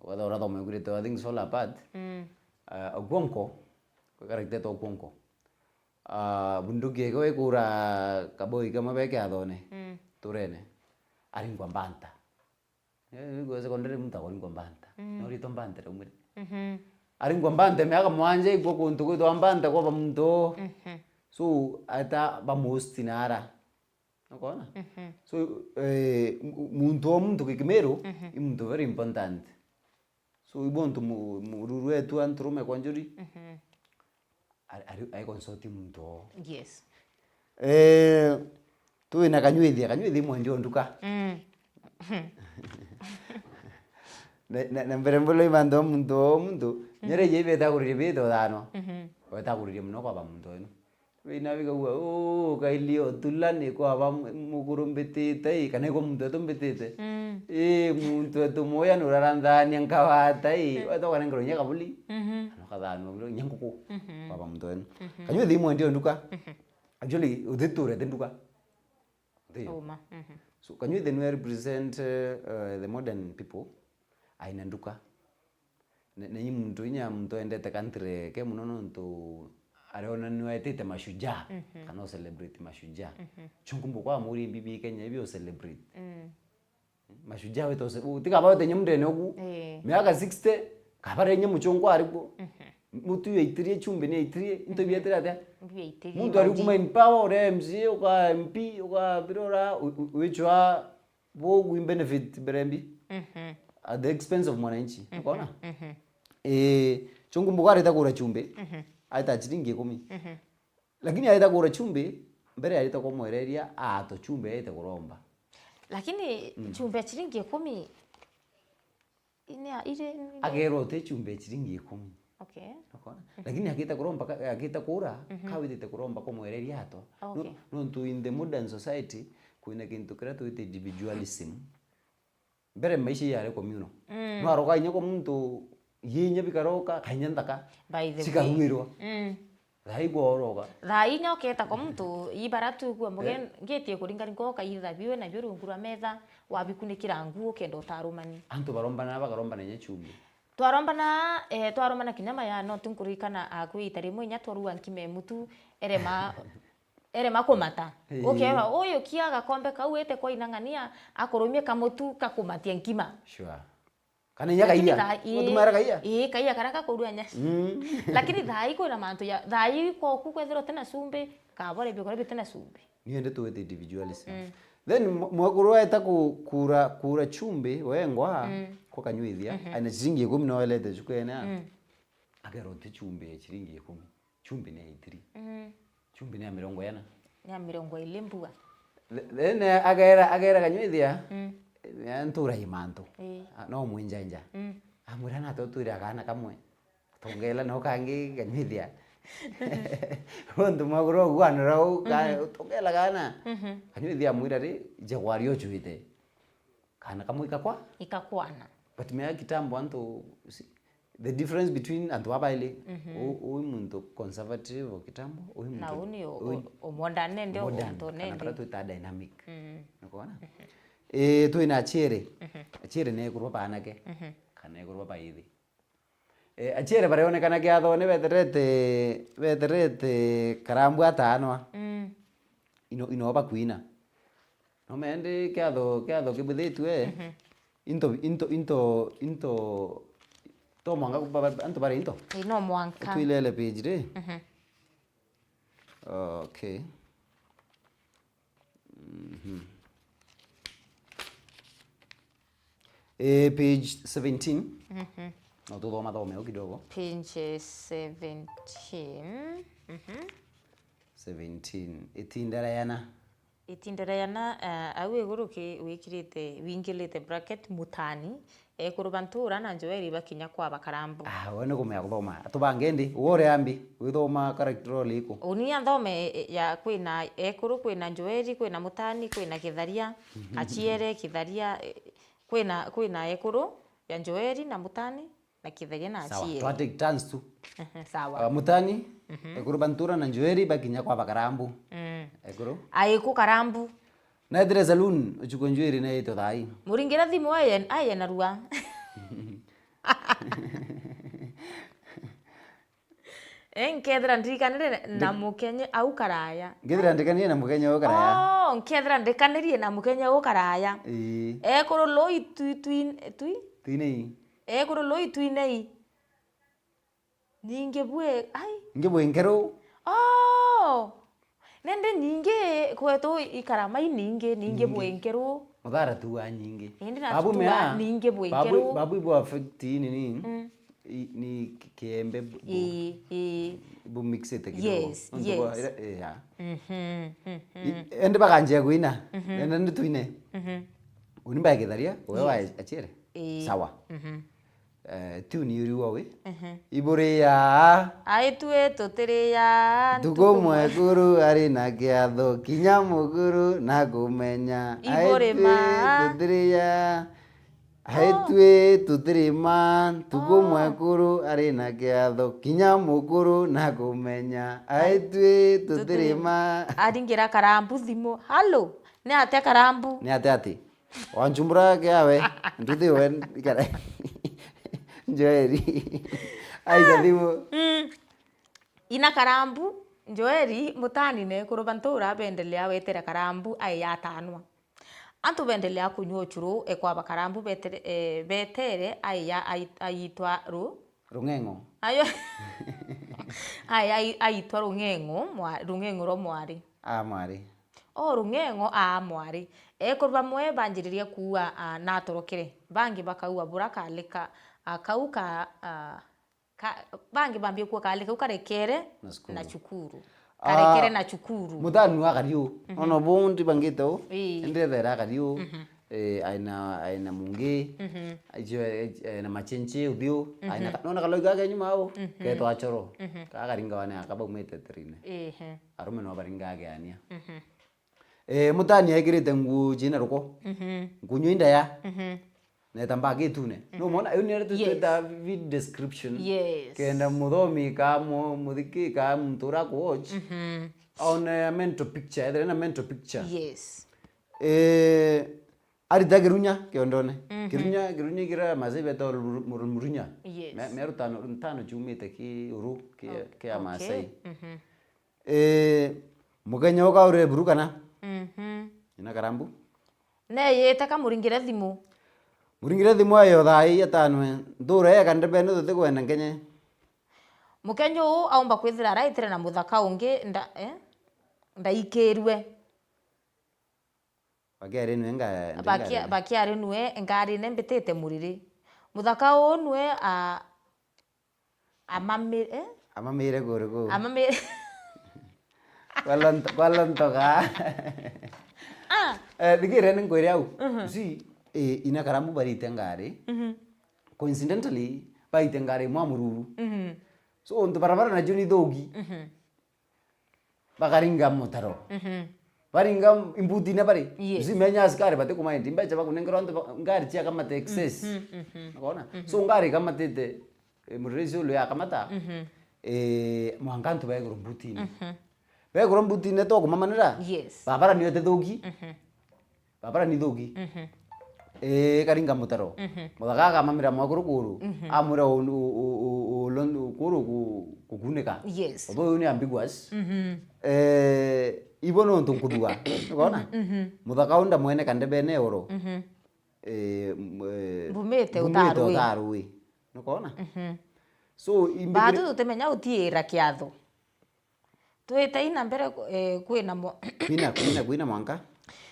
Whether urathoma ikurite, I think, Solar Path. Mm. Uh, Okuonko, kwi character etwa Okuonko. Uh, bunduki iko ikura kaboi kamwe be kiathone. Mm. Turene. Aringwa mbanta. Eh, gwe secondary muntu akoringwa mbanta. Mm. No ritwa mbanta raumire. Mhm. Aringwa mbanta miaka mwanja igwo kuntu gwitwa mbanta kwa ba muntu. Mhm. So, ata ba most nara. Ukona? Mhm. So, eh, mu-, muntu o muntu gikimiru, mhm, i muntu very important. So, ibo ntu mu-, mururu wetu anturume kwa njuri, mhm, ari, ari, ari consult muntu o. Yes. Eh, twina Kanyuithia, Kanyuithia mwendia o nduka. Mm. Na, na, na mbere mbolo ibantu o muntu o muntu, mm, nyere ye ibeta kuriria bito thano. Mhm. Weta kuriria muno kwa ba muntu enu. Bina bigagua, "Oh, kaili o tulani kwa ba mu-, mukuru mbitite, ii, kana iko muntu wetu mbitite." Mm. Ii, muntu wetu muya nuraranthania nkawata, ii, mm, weta ukanengerwa inya kabuli. Mhm. Kana ukathanwa biro inya nguku. Mhm. Kwa ba muntu enu. Mhm. Kanyuithia mwendia o nduka. Mhm. Actually, uthiturete nduka. Ndio. Uma. Mhm. So, Kanyuithia nwe represent, uh, the modern people. Aina nduka. Na, na i muntu inya muntu endete country ke muno nontu ariona niwe etite mashujaa, mhm, kana u celebrate mashujaa. Mhm. Chungu mbo kwa muri mbibi Kenya ibi u celebrate. Mm. Mashujaa wetu use-, utikaba wete nyamundene ugu. Eh. Miaka sixty, kabare nye muchungu arikuo. Mhm. Mutu yaitirie, chumbi ni yaitirie, into, mhm, bietire atia? Biaitirie. Muntu ari maji. Kuma in power, ore M C A, uka M P, uka birora, u-, u-, wichwa bogu in benefit berembi. Mhm. At the expense of mwananchi. Mhm. Ukona? Mhm. Eh, chungu mbuga areta kura chumbi, mhm, aita chiringi ikumi. Mhm. Lakini areta kura chumbi, mbere areta kumwereria, ato chumbi aite kuromba. Lakini, mm, chumbi ya chiringi ikumi, Ine, ire, ire. Agerwa uti chumbi ya chiringi ikumi. Okay. Ukona? Mhm. Lakini agita kuromba ka-, agita kura, mhm, kawitite kuromba kumwereria ato. Okay. No, nontu in the modern society, kwina kintu kiria twite individualism. Mbere maisha yari communal. Mm. Nwaroka inya kwa muntu, yinya bikaroka, kainya nthaka, by the way, chikaruirwa. Mm. Thaa ii kworoka. Thaa ii nyoka eta kwa muntu, ii bara twigua mbuge, eh, ngitie kuringaringa ukaitha biu nabio rungu rwa metha, wabikunikira nguu ukenda utarumani. Antu barombana, bakarombana inya chumbi. Twarombana, eh, twarombana kinya maya, no tinkuririkana akwi ita rimwe inya twarua nkima e mutu, erema, erema kumata. Ii. Ukeerwa, "Uyu kia gakombe kau ite kwa inang'ania, akurumie kamutu kakumatia nkima." Sure. Kana inya kaia. Lakini thaa ii, utumara kaia? Ii, kaia karia kakurua nyaci. Mm. Lakini thaa ii kwina mantu ya, thaa ii koku kwethirwa utina cumbi, kabore bikore bitina cumbi. Niende tuwete individualism. Mm. Then mw-, mwekuru aeta ku-, kura, kura chumbi, wengwa, mm, kwa Kanyuithia, mhm, aina chiringi ikumi no elete chukene, mm, akerwa uti chumbi ya chiringi ikumi. Chumbi ni ya itiri. Mm. Chumbi ni ya mirongo ina. Ni ya mirongo iri mbua. Th-, then agera, agera Kanyuithia, mm, eh, ntura i mantu. Ii. Ah, no mwinjanja. Mm. Amwira, "Na tutwire akana kamwe. Tongela no kangi Kanyuithia." Untu mwagura ugwanira u ka-, mhm, tongela kana. Mhm. Kanyuithia amwira ri, "Je, kwari uchuite?" Kana kamwe ikakwa? Ikakwana. But mea kitambo antu, si-, the difference between antu babaili, mhm, u-, ui muntu conservative o kitambo, ui muntu, na uni o-, ui o-, o modern nende, o modern, muntu kana nende. Bara twita dynamic. Mm. Nukwona? Mhm. Eh, twina achiere. Mhm. Achiere ni kurwa banake. Mhm. Kana kurwa baithi. Eh, achiere barionekana kiathone beterete, beterete karambu atanwa. Mm. Ino, ino bakwina. No mendi kiatho, kiatho kibwithitue. Mhm. Into, into, into, into, to mwanga ba-, ba-, antu bari into. Ii, no mwanka. Twilele page ri. Mhm. Okay. Mhm. Eh, page seventeen. Mhm. No tuthoma thome u kidogo. Page seventeen. Mhm. Seventeen. Itinda riana. Itinda riana, eh, au iguru ki-, wikirite, wingilite bracket, mutani, ekuru ba ntura na Joeli bakinya kwa bakarambu. Ah, we ni kumenya kuthoma. Tubange ndi, uria mbi, withoma character role iku? Uni anthome, eh, ya kwina ekuru, kwina Joeli, kwina mutani, kwina kitharia, achiere, kitharia, eh, kwina, kwina ekuru ya Joeli na mutani, na kitharia na achiere. Sawa, twa take turns tu. Mhm, sawa. Ah, mutani, mhm, ekuru ba ntura na Joeli bakinya kwa bakarambu. Mm. Ekuru? Aiku karambu. Naethire saloon, uchuko njuiri naitwe thai. Muringire thimu aye, aye narua. Eh, nkethira ndirikanire na mukenya au karaya. Nkethira ndirikanire na mukenya au karaya. Oh, nkethira ndikanirie na mukenya au karaya. Ii. Ekuru lui twi, twi, twi? Twinei. Ekuru lui twinei. Ningi bwe, ai. Ningi bwe nkeru. Oh! Nende ningi kwetu ikara mai ningi, ningi. Ningi. Bwenkeru. Muthara tu wa nyingi. Indi na Babu tu mea, wa ningi babu, bwenkeru. Babu ibu affect nini? Mm. I, ni ki-, kiembe bu-, bu-, Ii, ii. Bu mixete kidogo. Yes, nontu bwa yes. Ira, eh, ya. Mhm, mhm. I, ende bakanjia kuina. Mhm. Nende ni tuine. Mhm. Uni mbae Githaria, we wa Yes. Achiere. Ii. Sawa. Mhm. Eh, tune iriwa wi. Mhm. Iburiya. Aitwi tutiriya Ntuku ntuku mwe- mwekuru ari na kiatho, kinya mukuru na kumenya. Iburi Aitwi ma. Tutiriya. Aitwi tutirima, ntuku Oh. mwekuru ari na kiatho, kinya mukuru na kumenya. Aitwi tutirima. Aringira Karambu thimu. Halo, ni atia Karambu? Ni atia ati? Wanchumbura kiawe, nduthi we, ikara. Njoeri. Aita thimu. Mm. Ina Karambu, Njoeri, mutani na ekuru ba ntura bendelea wetera Karambu ai yatanwa. Antu bendelea kunyua uchuru, ekwaba Karambu betere, eh, betere ai ya ai-, aitwa ru-, Rung'eng'o. Ayo. Ai, ai, aitwa Rung'eng'o, mwa-, Rung'eng'o rwa mwari. A mwari. O Rung'eng'o a mwari. Ekuru bamwe banjiririe kuua, a, natorokere. Bangi bakaua bura kalika, a, kau ka, a, Ka-, bangi bambie kuo kali kau karekere Na cukuru. Na cukuru. Ah, karekere na cukuru. Muthani wa kariu. Mhm. Ona bundi bangite u. Ii. Ende thera kariu. Mhm. Eh, aina, aina mungi. Mhm. Ajo, eh, aina machenche uthiu. Mhm. Aina ka-, nona kaloi gake nyuma au. Mhm. Ketwa choro. Mhm. Kakaringa wane akabaumite terine. Ehe. Arume no baringa ageania. Mhm. Eh, mutani aikirite nguo ciina ruko. Mhm. Ngunywa indaya. Mhm. Neta mbagi itune. Mhm. No mona, iu nire Yes. twita vid description. Yes. Kenda muthomi ka mu-, muthiki ka muntu uria ku watch. Mhm. Aone a mental picture, ethire na mental picture. Yes. Eh, arita kirunya kiondone. Mhm. Kirunya, kirunya kira Masai beta ru-, ru-, murunya. Yes. Me-, meru tano, ntano ciumite ki uru ki, Oh, ki a okay. Masai. Mhm. Eh, mukenya uka ure buru kana? Mhm. Ina karambu? Neyite kamuringire thimu. Muringire thimu ayo thaa ii atanwe. Ntura eka ndebene tutikwenda nkenye. Mukenya uu aumba kwithira araitire na muthaka ungi nda-, eh? Ndaikirue. Bakiari nwe nga-, Bakia-, ngarine. Bakiari nwe ngarine mbitite muriri. Muthaka uu nwe a-, amami-, eh? Amamire kuri ku? Amami- Kwa lonto-, kwa lontoka. Ah. Eh, thikire ni nkwire au. Mhm. Si, eh, ina karambu barite ngari. Mhm. Coincidentally, baite ngari mwa mururu. Mhm. So, untu barabara nacio ni thugi. Mhm. Bakaringa mutaro. Mhm. Baringa imbutine bari. Yes. Usimenya askari batikumaindi mbecha bakunengerwa antu ba-, ngari cia kamata excess. Mhm, mhm. Ukona? Mhm. So ngari kamatite, eh, muriri ucio ulu ya kamata. Mhm. Eh, mwanka antu baiguru mbutine. Mhm. Baiguru mbutine to kumamanira. Yes. Babara niyo tethuki. Mhm. Babara ni thugi. Mhm. Eh, karinga mutaro. Mhm. Muthaka akamamira mwakuru kuru. Mhm. Amwira u-, u-, u-, u-, u-, lon-, u-, kuru ku-, kukunika. Yes. Although uyu ni ambiguous. Mhm. Eh, ibo nontu nkudua. Ukona? Mhm. Muthaka unda mwene kandebene oro. Mhm. Eh, m-, eh, Mbumite mbumite utarui. Utarui. Ukona? Mhm. So, imbigire- Batu tutimenya utiira kiatho. Twitei na mbere, eh, kwina mwa-, Kwina, kwina, kwina mwanka?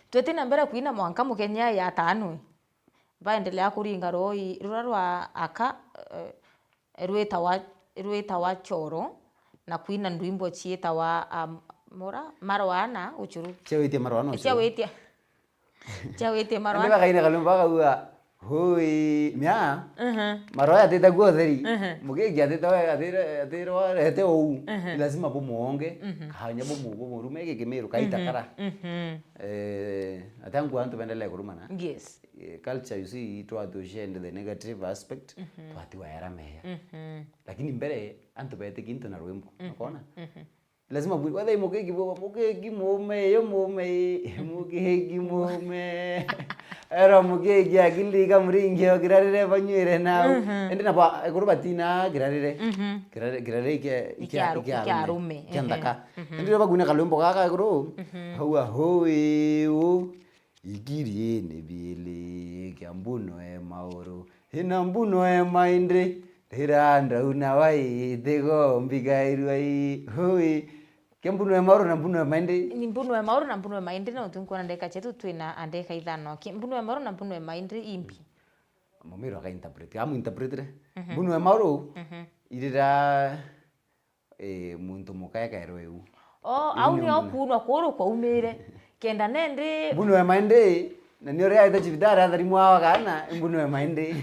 Twitei na mbere kwina mwanka mukenya yatanwe. Baendelea kuringa roi rura rwa aka, eh, rwitawa, rwitawa choro, na kwina ndwimbo ciitawa, um, mura, marwa na uchuru. Ciawitie marwa na uchuru. Ciawitie. Ciawitie marwa. Andi bakaina kalumba bakauga, "Hui, mia, Mhm. marwa yatite kuo utheri." Mhm. Mukingi atite we, atire, atire warete ou. Mhm. Ni lazima bumuonge, Mhm. kanya bumu-, bumurume gikimiru, Mhm. kaitakara. Mhm. Eh, atangu antu bendelee kurumana. Yes. Eh, culture, you see, twatushende the negative aspect, Mhm. twatiwa yara meya. Mhm. Lakini mbere, antu beti kintu na rwimbo, Mhm. ukona? Mhm. Lazima bu-, wethe mukeki bu-, mukeki mume, yo mume, mukeki mume. Ero mukeki akili kamuringi o kirarire banywire nau. Mhm. Indi na ba, ekuru batina kirarire. Mhm. Kirari-, kirari kia, Ikia kia, aru-, kia kia arume. Arume. Kia Ehe. Nthaka. Mhm. Indi bakuna kalwimbo gaka ekuru. Mhm. Haua hui u. Ikiriene biili kia mbuno e mauru, ina mbuno e maindi, rira ndauna wai tigo mbikairua i hui, Kia mbunwe mauru na mbunwe maindi. Ni mbunwe mauru na mbunwe maindi, no tu nkwona ndeka chetu twina andeka ithano. Ki-, mbunwe mauru na mbunwe maindi imbi. Mumiru aka interpret. Amu interpretire. Mhm. Mbunwe mauru, mhm, irira, eh, muntu muka ekairwe iu. Oh, iu au ni nio mbunwe. Okuunwa kuru kwaumire. Kenda nendi. Mbunwe maindi, na ni uria aite cibitari atharimwa wa kana, mbunwe maindi.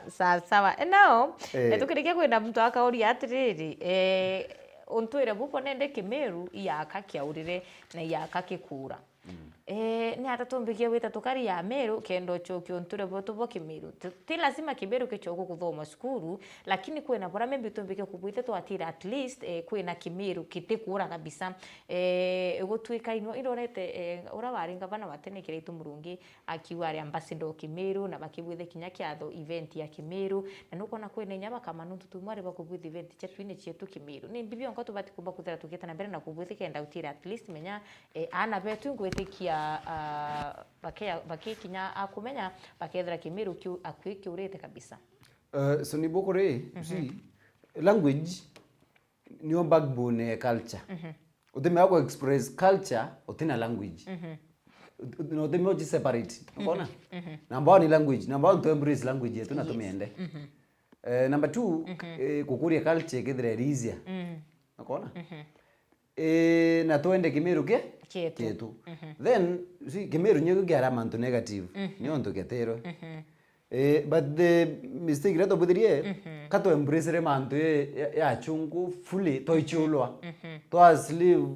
Sawa, sawa. E, now, eh, tukirikia kwina muntu akauria atiriri, eh, untwire buko nende Kimiru iaka kiaurire na iaka kikura. Mm. Eh, ni ata tumbikie gwita tukari ya Miru kenda ucokia unture bwetu bwa Kimiru? Ti, ti lazima Kimiru kicoke kuthoma cukuru, lakini kwina bura maybe tumbikie kubwite twatira at least, eh, kwina Kimiru kitikura kabisa. Eh, igutwika ino irorete, eh, ura wari ngavana wa tene Kiraitu Murungi, akiuga ari ambassador o Kimiru, na bakibwithe kinya kiatho event ya Kimiru, na nukona kwina inya bakama nuntu tumwari bakubwitha event cietu ini cietu Kimiru. Ni mbi bionka tubati kumba kuthira tukieta na mbere na kubwitha kenda utire at least menya, eh, aana betu ngwitikia, ah, bakea-, bakikinya akumenya, bakethira Kimiru kiu akui kiurite kabisa. Eh, so ni bukuri, mhm, see, language niyo backbone ya culture. Mhm. Utimea ku express culture utina language. Mhm. Ut-, ut-, na utimea uji separate. Ukona? Mhm. Number one ni language. Number one, to embrace language yetu na, yes, tumiende. Mhm. Eh, number two, mhm, eh, kukuria culture ikethira iri easier. Mm. Ukona? Mhm. Eh, na twende Kimiru ke? Kietu. Kietu. Mhm. Then, see, Kimiru nyo kiara mantu negative. Mhm. Nyo ntu keterwe. Mhm. Eh, but the mistake iria twabwithirie, mhm, ka twa embrace mantu ya, ya, ya achungu fully, twaichulwa. Mhm. Twa slave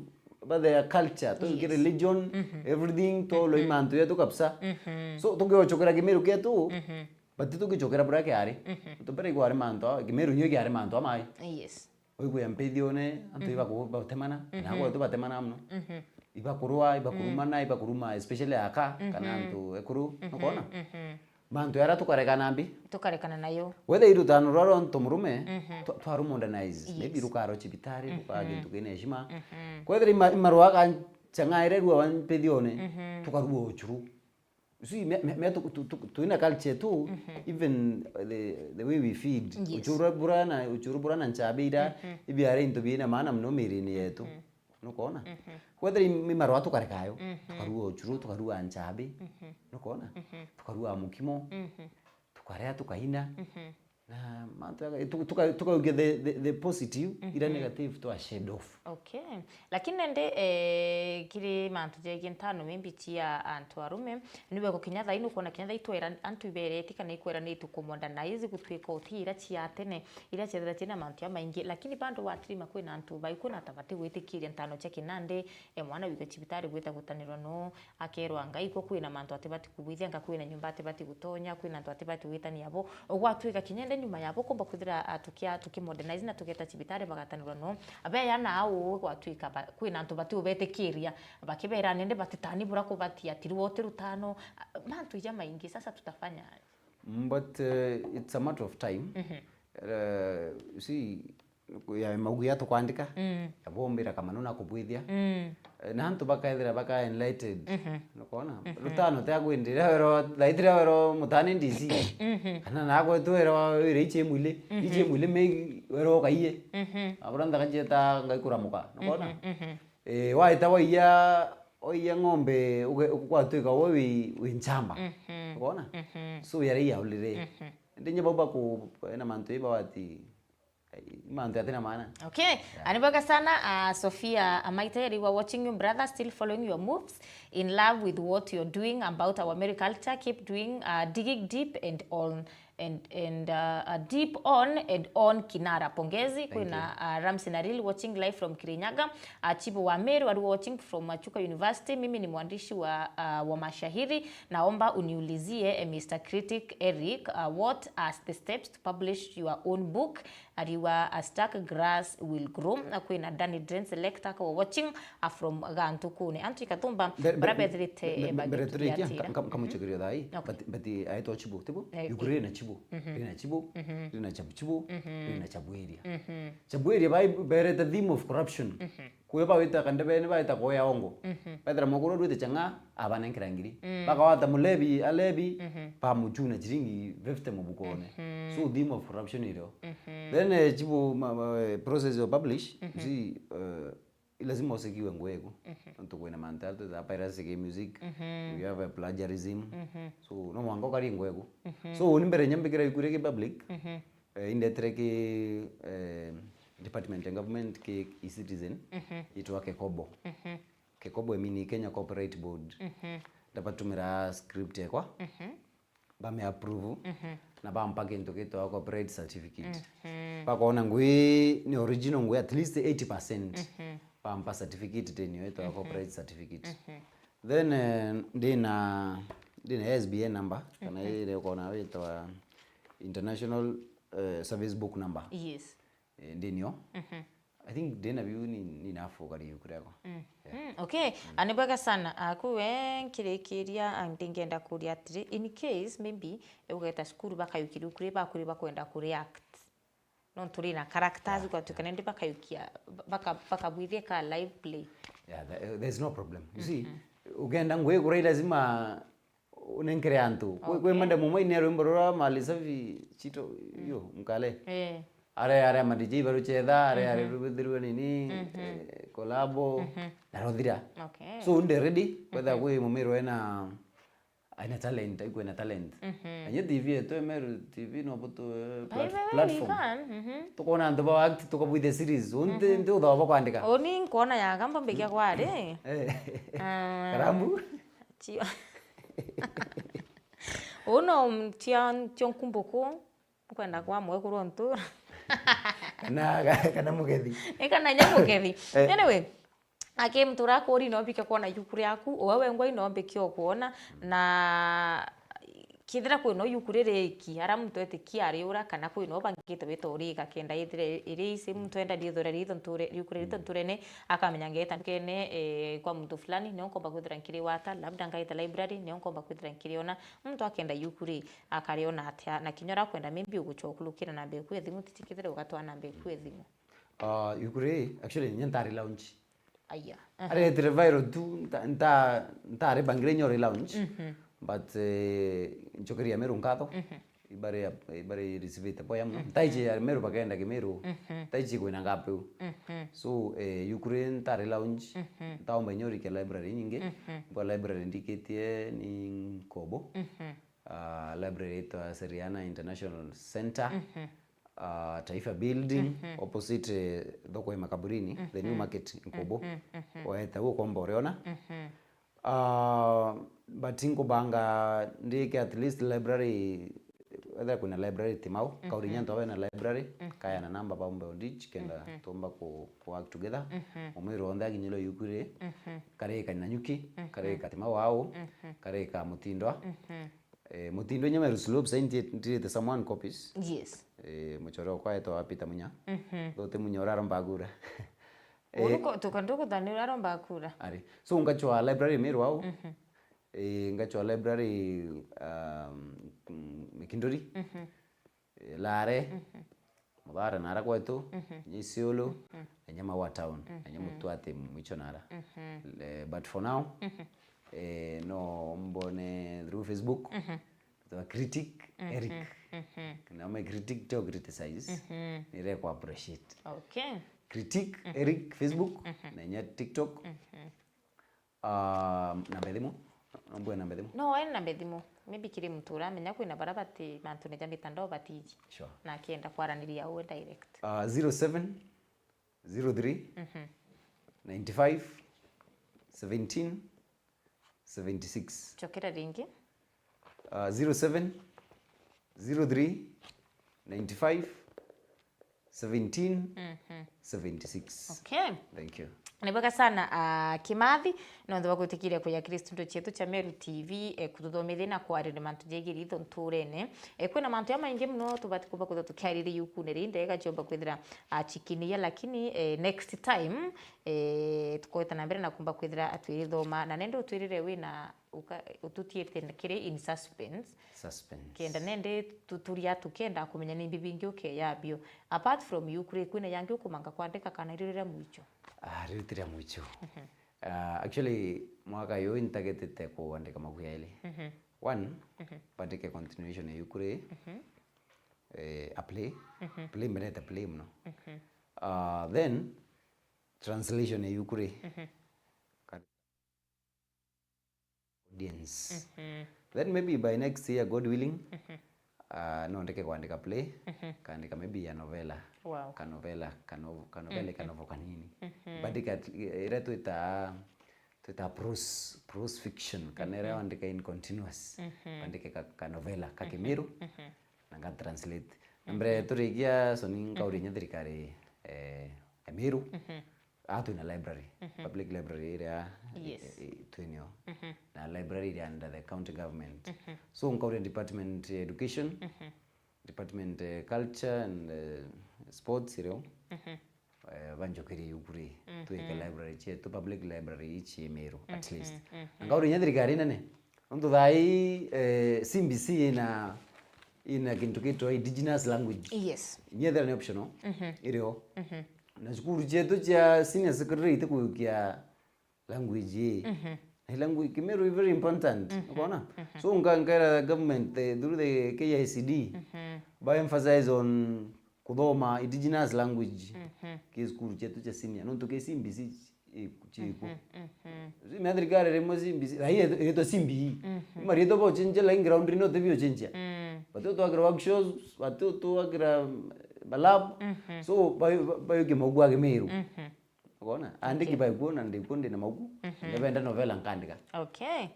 by their culture, twa, yes, religion, mhm, everything, twa, mhm, mantu yetu kabisa. Mhm. So, tukiochokera Kimiru kietu, mhm, but tukichokera bura kiari. Mhm. Tupere igwari mantu, Kimiru nyo kiari mantu amai. Yes. Oigwe mpithione, antu, mhm, ibaku-, batemana, mhm, na gwetu batemana muno. Mhm. Ibakurua, ibakurumana, mm, ibakuruma, especially aka, kana, mhm, antu ekuru, mhm, nukona? Mhm. Mantu yara tukarekana mbi. Tukarekana nayo. Whether i rutano rwa rwa ntu murume, mhm, twa-, twaru modernize. Yes. Maybe rukaro cibitari, rukaa, mhm, gintu kina heshima. Mhm. Kwethira ima-, imarua ga chang'aire rua wa mpithione, mhm, tukarua uchuru. Usi, me, me, me tu, tu, tu, twina culture tu, mhm, even the, the way we feed. Yes. Uchuru bura na, uchuru bura na nchabi ira, mhm, ibiara into bina maana muno mirini yetu. Mhm. Nukona? Mhm. Kwethira i, i marua tukarekayo, mhm, tukarua uchuru, tukarua nchabi. Mhm. Nukona? Mhm. Tukarua mukimo. Mhm. Tukaria, tukaina. Mhm. Na mantu ya, tu-, tuka-, tukaugia the, the, the positive, ira, mhm, negative twa shed off. Okay. Lakini nende, eh, kiri mantu jegie ntano maybe cia antu arume, niwe gukinya thaa ino kwona kinya thaa itwera antu ibereti kana ikweranitu ku modernize gutwika uti ira cia tene, ira ciethira ciina mantu ya maingi, lakini bado watirima kwina antu baiku na tabati gwitikiria ntano cia kinande, e mwana wika cibitari gwita gutanirwa no, akerwa ngai, kwa kwina mantu atibati kubwithia, nga kwina nyumba atibati gutonya, kwina antu atibati gwitania bo. Gwatwika kinya ende nyuma yabo kumba kwithira, ah, tukia-, tukimodernize na tugeta cibitari bagatanirwa no. Abeya na au gwatwika ba-, kwina antu batiubetikiria, bakibera nende batitani bura kubatia, tiri wote rutano. Ah, mantu ija maingi, sasa tutafanya aje? Mm, but, uh, it's a matter of time. Mhm. Uh, you see, ya maugia tukwandika, mm, ya bombira kamano na kubwithia. Mm. Eh, na antu bakaethira baka enlightened. Mhm. Nukona? Mhm. Rutano tia kwindira wero, thaitira wero mutani ndisi. Mhm. Kana na gwetu wero wira ichi mwili, mhm, ichi mwili me wero kaiye. Mhm. Abura ntaka jeta ngai kuramuka. Nukona? Mhm, mhm. Eh, waita waiya, waiya ng'ombe, uge-, gwatwika we wi, wi nchamba. Mhm. Nukona? Mhm. So yari yaulire. Mhm. Ndi nye bau baku, ena mantu iba wati, ai, mantu atina maana. Okay. Yeah. Ani bwega sana, uh, Sophia Amaite, you are watching you, brother, still following your moves, in love with what you're doing about our Meru culture. Keep doing, uh, digging deep and on, and, and, uh, uh, deep on and on, Kinara. Pongezi. Thank you. Kwina, uh, Ramsey Naril watching live from Kirinyaga. Uh, Chibu wa Meru, are watching from Machuka University. Mimi ni mwandishi wa, uh, wa mashahiri. Naomba uniulizie, eh, Mister Critic Eric, uh, what are the steps to publish your own book? Ariwa, a stuck grass will grow. Na kwina Danny Dren selector ka watching, uh, from Gantukune. Antu ikathumba, mbere, bara mbere, bethirite, mbere, eh, mbere turikia, bagitugiatira. Nka-, nka-, nkamuchekeria thai, okay, but, but aitwa Chibu, tibu? Eh, yuku eh. Rina Chibu, mhm, rina Chibu, mhm, rina Chabu Chibu, mhm, rina Chabu area. Mhm. Chabu area bai berete theme of corruption. Mhm. Kwi bawita kandebeni, bawita kuya ongo. Mhm. Baithira mukuru urwite chang'a, abanenkera ngiri. Mm. Bakawata mulebi, alebi, mhm, bamuchuna chiringi fifty mubukone. Mhm. So, theme of corruption irio. Mhm. Then, eh, chibu, ma, ma, eh, process of publish, mhm, you see, eh, lazima usikiwe ngugi eku. Mhm. Nontu kwina mantu ya twita piracy ki music, mhm, you have a plagiarism. Mhm. So, no mwanka ukarie ngugi eku. Mhm. So, uni mbere nyambikira iku ria ki public, mhm, eh, indetire ki, eh, department ya government ki e-citizen, mhm, itwa Kekobo. Mhm. Kekobo, I mean, Kenya Copyright Board. Mhm. Ndabatumira script yakwa. Mhm. Bame approve, mhm, na bampa kintu gitwa copyright certificate. Mhm. Bakona ngui ni original ngui at least eighty percent. Mhm. Bampa certificate teni yo itwa, mhm, copyright certificate. Mhm. Then, eh, ndina, ndina S B N number, kana, mhm, ire ukona witwa International, eh, Service Book number. Yes. Eh, ndinio. Mhm. I think ndina biu ni, ni nafu kari yuku riakwa. Mm. Yeah. Mm, okay. Mm. Ah, ni bwega sana. Ah, kwi we nkirikiria, ah, ndingenda kuria atiri, in case maybe ugeta cukuru bakayukiria ukuri bakuri bakwenda ku react. Nontu ri na characters, yeah, ugatukana, yeah, ndi bakayukia, baka-, bakabwithia ka live play. Yeah, there, there's no problem. You see, mhm, ugenda ngwigura i lazima unenkere antu. Kwi, kwi, okay, madam umwe ine rwimbo rura Mali Safi chito, mm, yo, mkale. Eh. Are, are ma D J baruchetha, are, are, mhm, rubithirwe nini, mhm, eh, collabo, mhm, na ruthira. Okay. So, nde ready, whether, mhm, kwi mumiru ena, aina talent, aikwena talent. Mhm. Anye T V yetu, Emeru T V, no butu, eh, by plat-, the way, platform. We can, mhm. Tukona antu ba act, tukabwithia series. Unti, mhm, nti uthoba kwandika. Uni nkona ya gamba mbikia kwari. Eh. Ah. Karamu. Chio. Uno tia, tio nkumbuku. Nkwenda kwa mwekuru ntura. Kana, kana mugethi. Eka na nya mugethi. Eh. Anyway, aki mtura kuri no bike kwona yuku riaku, uwe wengwa ino mbike o kwona, mm, na kithira kwina yuku riri iki, ara muntu etikia ariura, kana kwina ubangite wita uriga kenda ithire iri isi muntu enda ndithura ritho nture, yuku riri ritho, mm, nturene, akamenya ngeta ndukene, eh, kwa muntu fulani, nio nkomba kwithira nkiri wata, labda ngaita library, nio nkomba kwithira nkiri ona, muntu akenda yuku ri, akariona atia, na kinya uria akwenda maybe ugucokurukira namba eku ya thimu, titikithire ugatwaa namba eku ya thimu. Ah, yuku ri, actually, nya ntari launch. Aya. Aha. Aretire viral tu, nta-, nta-, ntari bangire inya uri launch, mhm, but, eh, nchokeria Meru nkatho. Mhm. Ibari, ibari receive-ite boya mono. Mhm. Ntaichi ya Meru bakenda Kimeru. Mhm. Ntaichi kwina gap iu. Mhm. So, eh, yuku ri ntari launch, mhm, ntaomba inya urikia library inyingi. Mhm. Mbwa library ndikitie ni Nkobo. Mhm. Ah, library itwa Seriana International Center. Mhm. Ah, Taifa Building, mhm, opposite, eh, thoko ya Makaburini, the new, mhm, market, Nkobo. Mhm, mhm. Waeta ukomba uriona. Mhm. Ah, but nkubanga ndike at least library, whether kwina library Timau, mhm, kauri nya antu awe na library, mhm, kaya na namba baumbe Ondich, kenda, mhm, tumba ku, ku work together. Mhm. Umwiro onthe akinyirwe yuku ri, mhm, karika Nanyuki, mhm, karika Timau au, mhm, karika Mutindwa. Mhm. Eh, Mutindwa nya Meru Slopes, ai nti-, ntirite someone copies. Yes. Eh, muchore okwa etwa Peter Munya. Mhm. Thote Munya uraromba kura. Eh, uruko, tuka ndukuthani uraromba kura. Ari. So, ngachwa library Meru au. Mhm. Eh, ngachwa library, um, mm, Mikinduri. Mhm. Eh, Lare. Mhm. Muthara nara kwetu, mhm, nya Isiolo, mhm, na nya Maua town, na nya, mhm, Mutwati mwicho nara. Mhm. Eh, but for now, mhm, eh, no mbone through Facebook, mhm, the critic, mhm, Eric. Mhm. Na my critic to criticize, mhm, nire ku appreciate. Okay. Critic, mhm, Eric Facebook, mhm, na nya TikTok. Mhm. Ah, namba ya thimu? Nombwe namba ya thimu? No, ena namba ya thimu. Maybe kiri muntu uramenya kwina bara bati mantune ja mitandao batiji. Sure. Na akienda kwaraniria uwe direct. Ah, zero seven zero three, mhm, nine five, seventeen, seventy six. Chokera ringi. Ah, zero seven zero three, nine five, seventeen, mhm, seventy six. Okay. Thank you. Ni bwega sana, ah, Kimathi, nonthe bwa gwitikiria kuya kiri studio cietu cia Meru T V, eh, kututhomithia na kwariria mantu jegiri itho nturene. Eh, kwina mantu jamaingi muno tubati kumba kwithirwa tukiariria yukune ri ndega ciomba kwithira, ah, chikiniya, lakini, eh, next time, eh, tukoeta na mbere na kumba kwithira atwirithoma, na nende utwirire wina Uka-, ututiite kiri in suspense. Suspense. Kenda nende tu-, turia tukenda kumenya ni mbi bingi ukeya bio. Apart from Yukuri, kwina yangi ukumanga kwandika kana irio riria mwicho? Ah, riu ti ria mwicho. Ah, actually, mwaka uyu ntagetete kuandika mabuku yaili. One, mbandike continuation ya Yukuri, eh, a play. Play, mbendete play muno. Ah, then, translation ya Yukuri. Ka-, audience. Then maybe by next year, God willing, ah, no ndeke kwandika play, kaandika maybe a novella. Wow. Ka novella, ka no-, ka novella, ka novel kanini. Mbandike at-, iria twita, twita prose, prose fiction, kana iria wandika in continuous. Mbandike ka, ka novella, ka Kimiru, na nga translate. Na mbere turikia, so ni nkauria inya thirikari, eh, ya Miru, aa twina library, public library iria, Yes. eh, eh, twinio. Na library iria under the county government. So nkauria department ya education, department, eh, culture and, eh, sports irio, eh, banjukirie Yukuri, twike library cietu, public library ici Miru, at least. Na nkauria inya thirikari nene, nontu thaa ii, eh, C B C ina, ina kintu gitwa indigenous language. Yes. Inya ethira ni optional, irio. Na cukuru cietu cia senior secondary itikuyukia language ii. Na language, Kimiru is very important. Ukona? So, nka-, nkaira government, the, through the K I C D, ba emphasize on kuthoma indigenous language ki cukuru cietu cia senior. Nontu ki C B C i-, ciku. Si mea thirikari rimwe C B C, rai iritwa C B E. Mariitwa bochenja, lakini ground rino ti biochenja. Batu twakira workshops, batu twakira, mm, malab. So, bayo, bayo kimauku agi Miru. Ukona? Andiki baikuo na ndikuo ndina mauku. Ndibenda novela nkandika. Okay.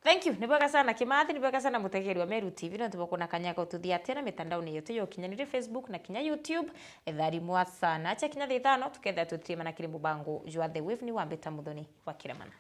Thank you. Ni bwega sana Kimathi, ni bwega sana mutegeri wa Meru T V, nontu bwa kuona kanya ga ututhiatia na mitandaone yetu ya ukinyaniria, Facebook na kinya YouTube. Ethari mwa sana. Acha kinya thaa ithano, tukethira tuthirimana kiri mubango jwa The Wave. Ni wambita Muthoni wa Kiremana.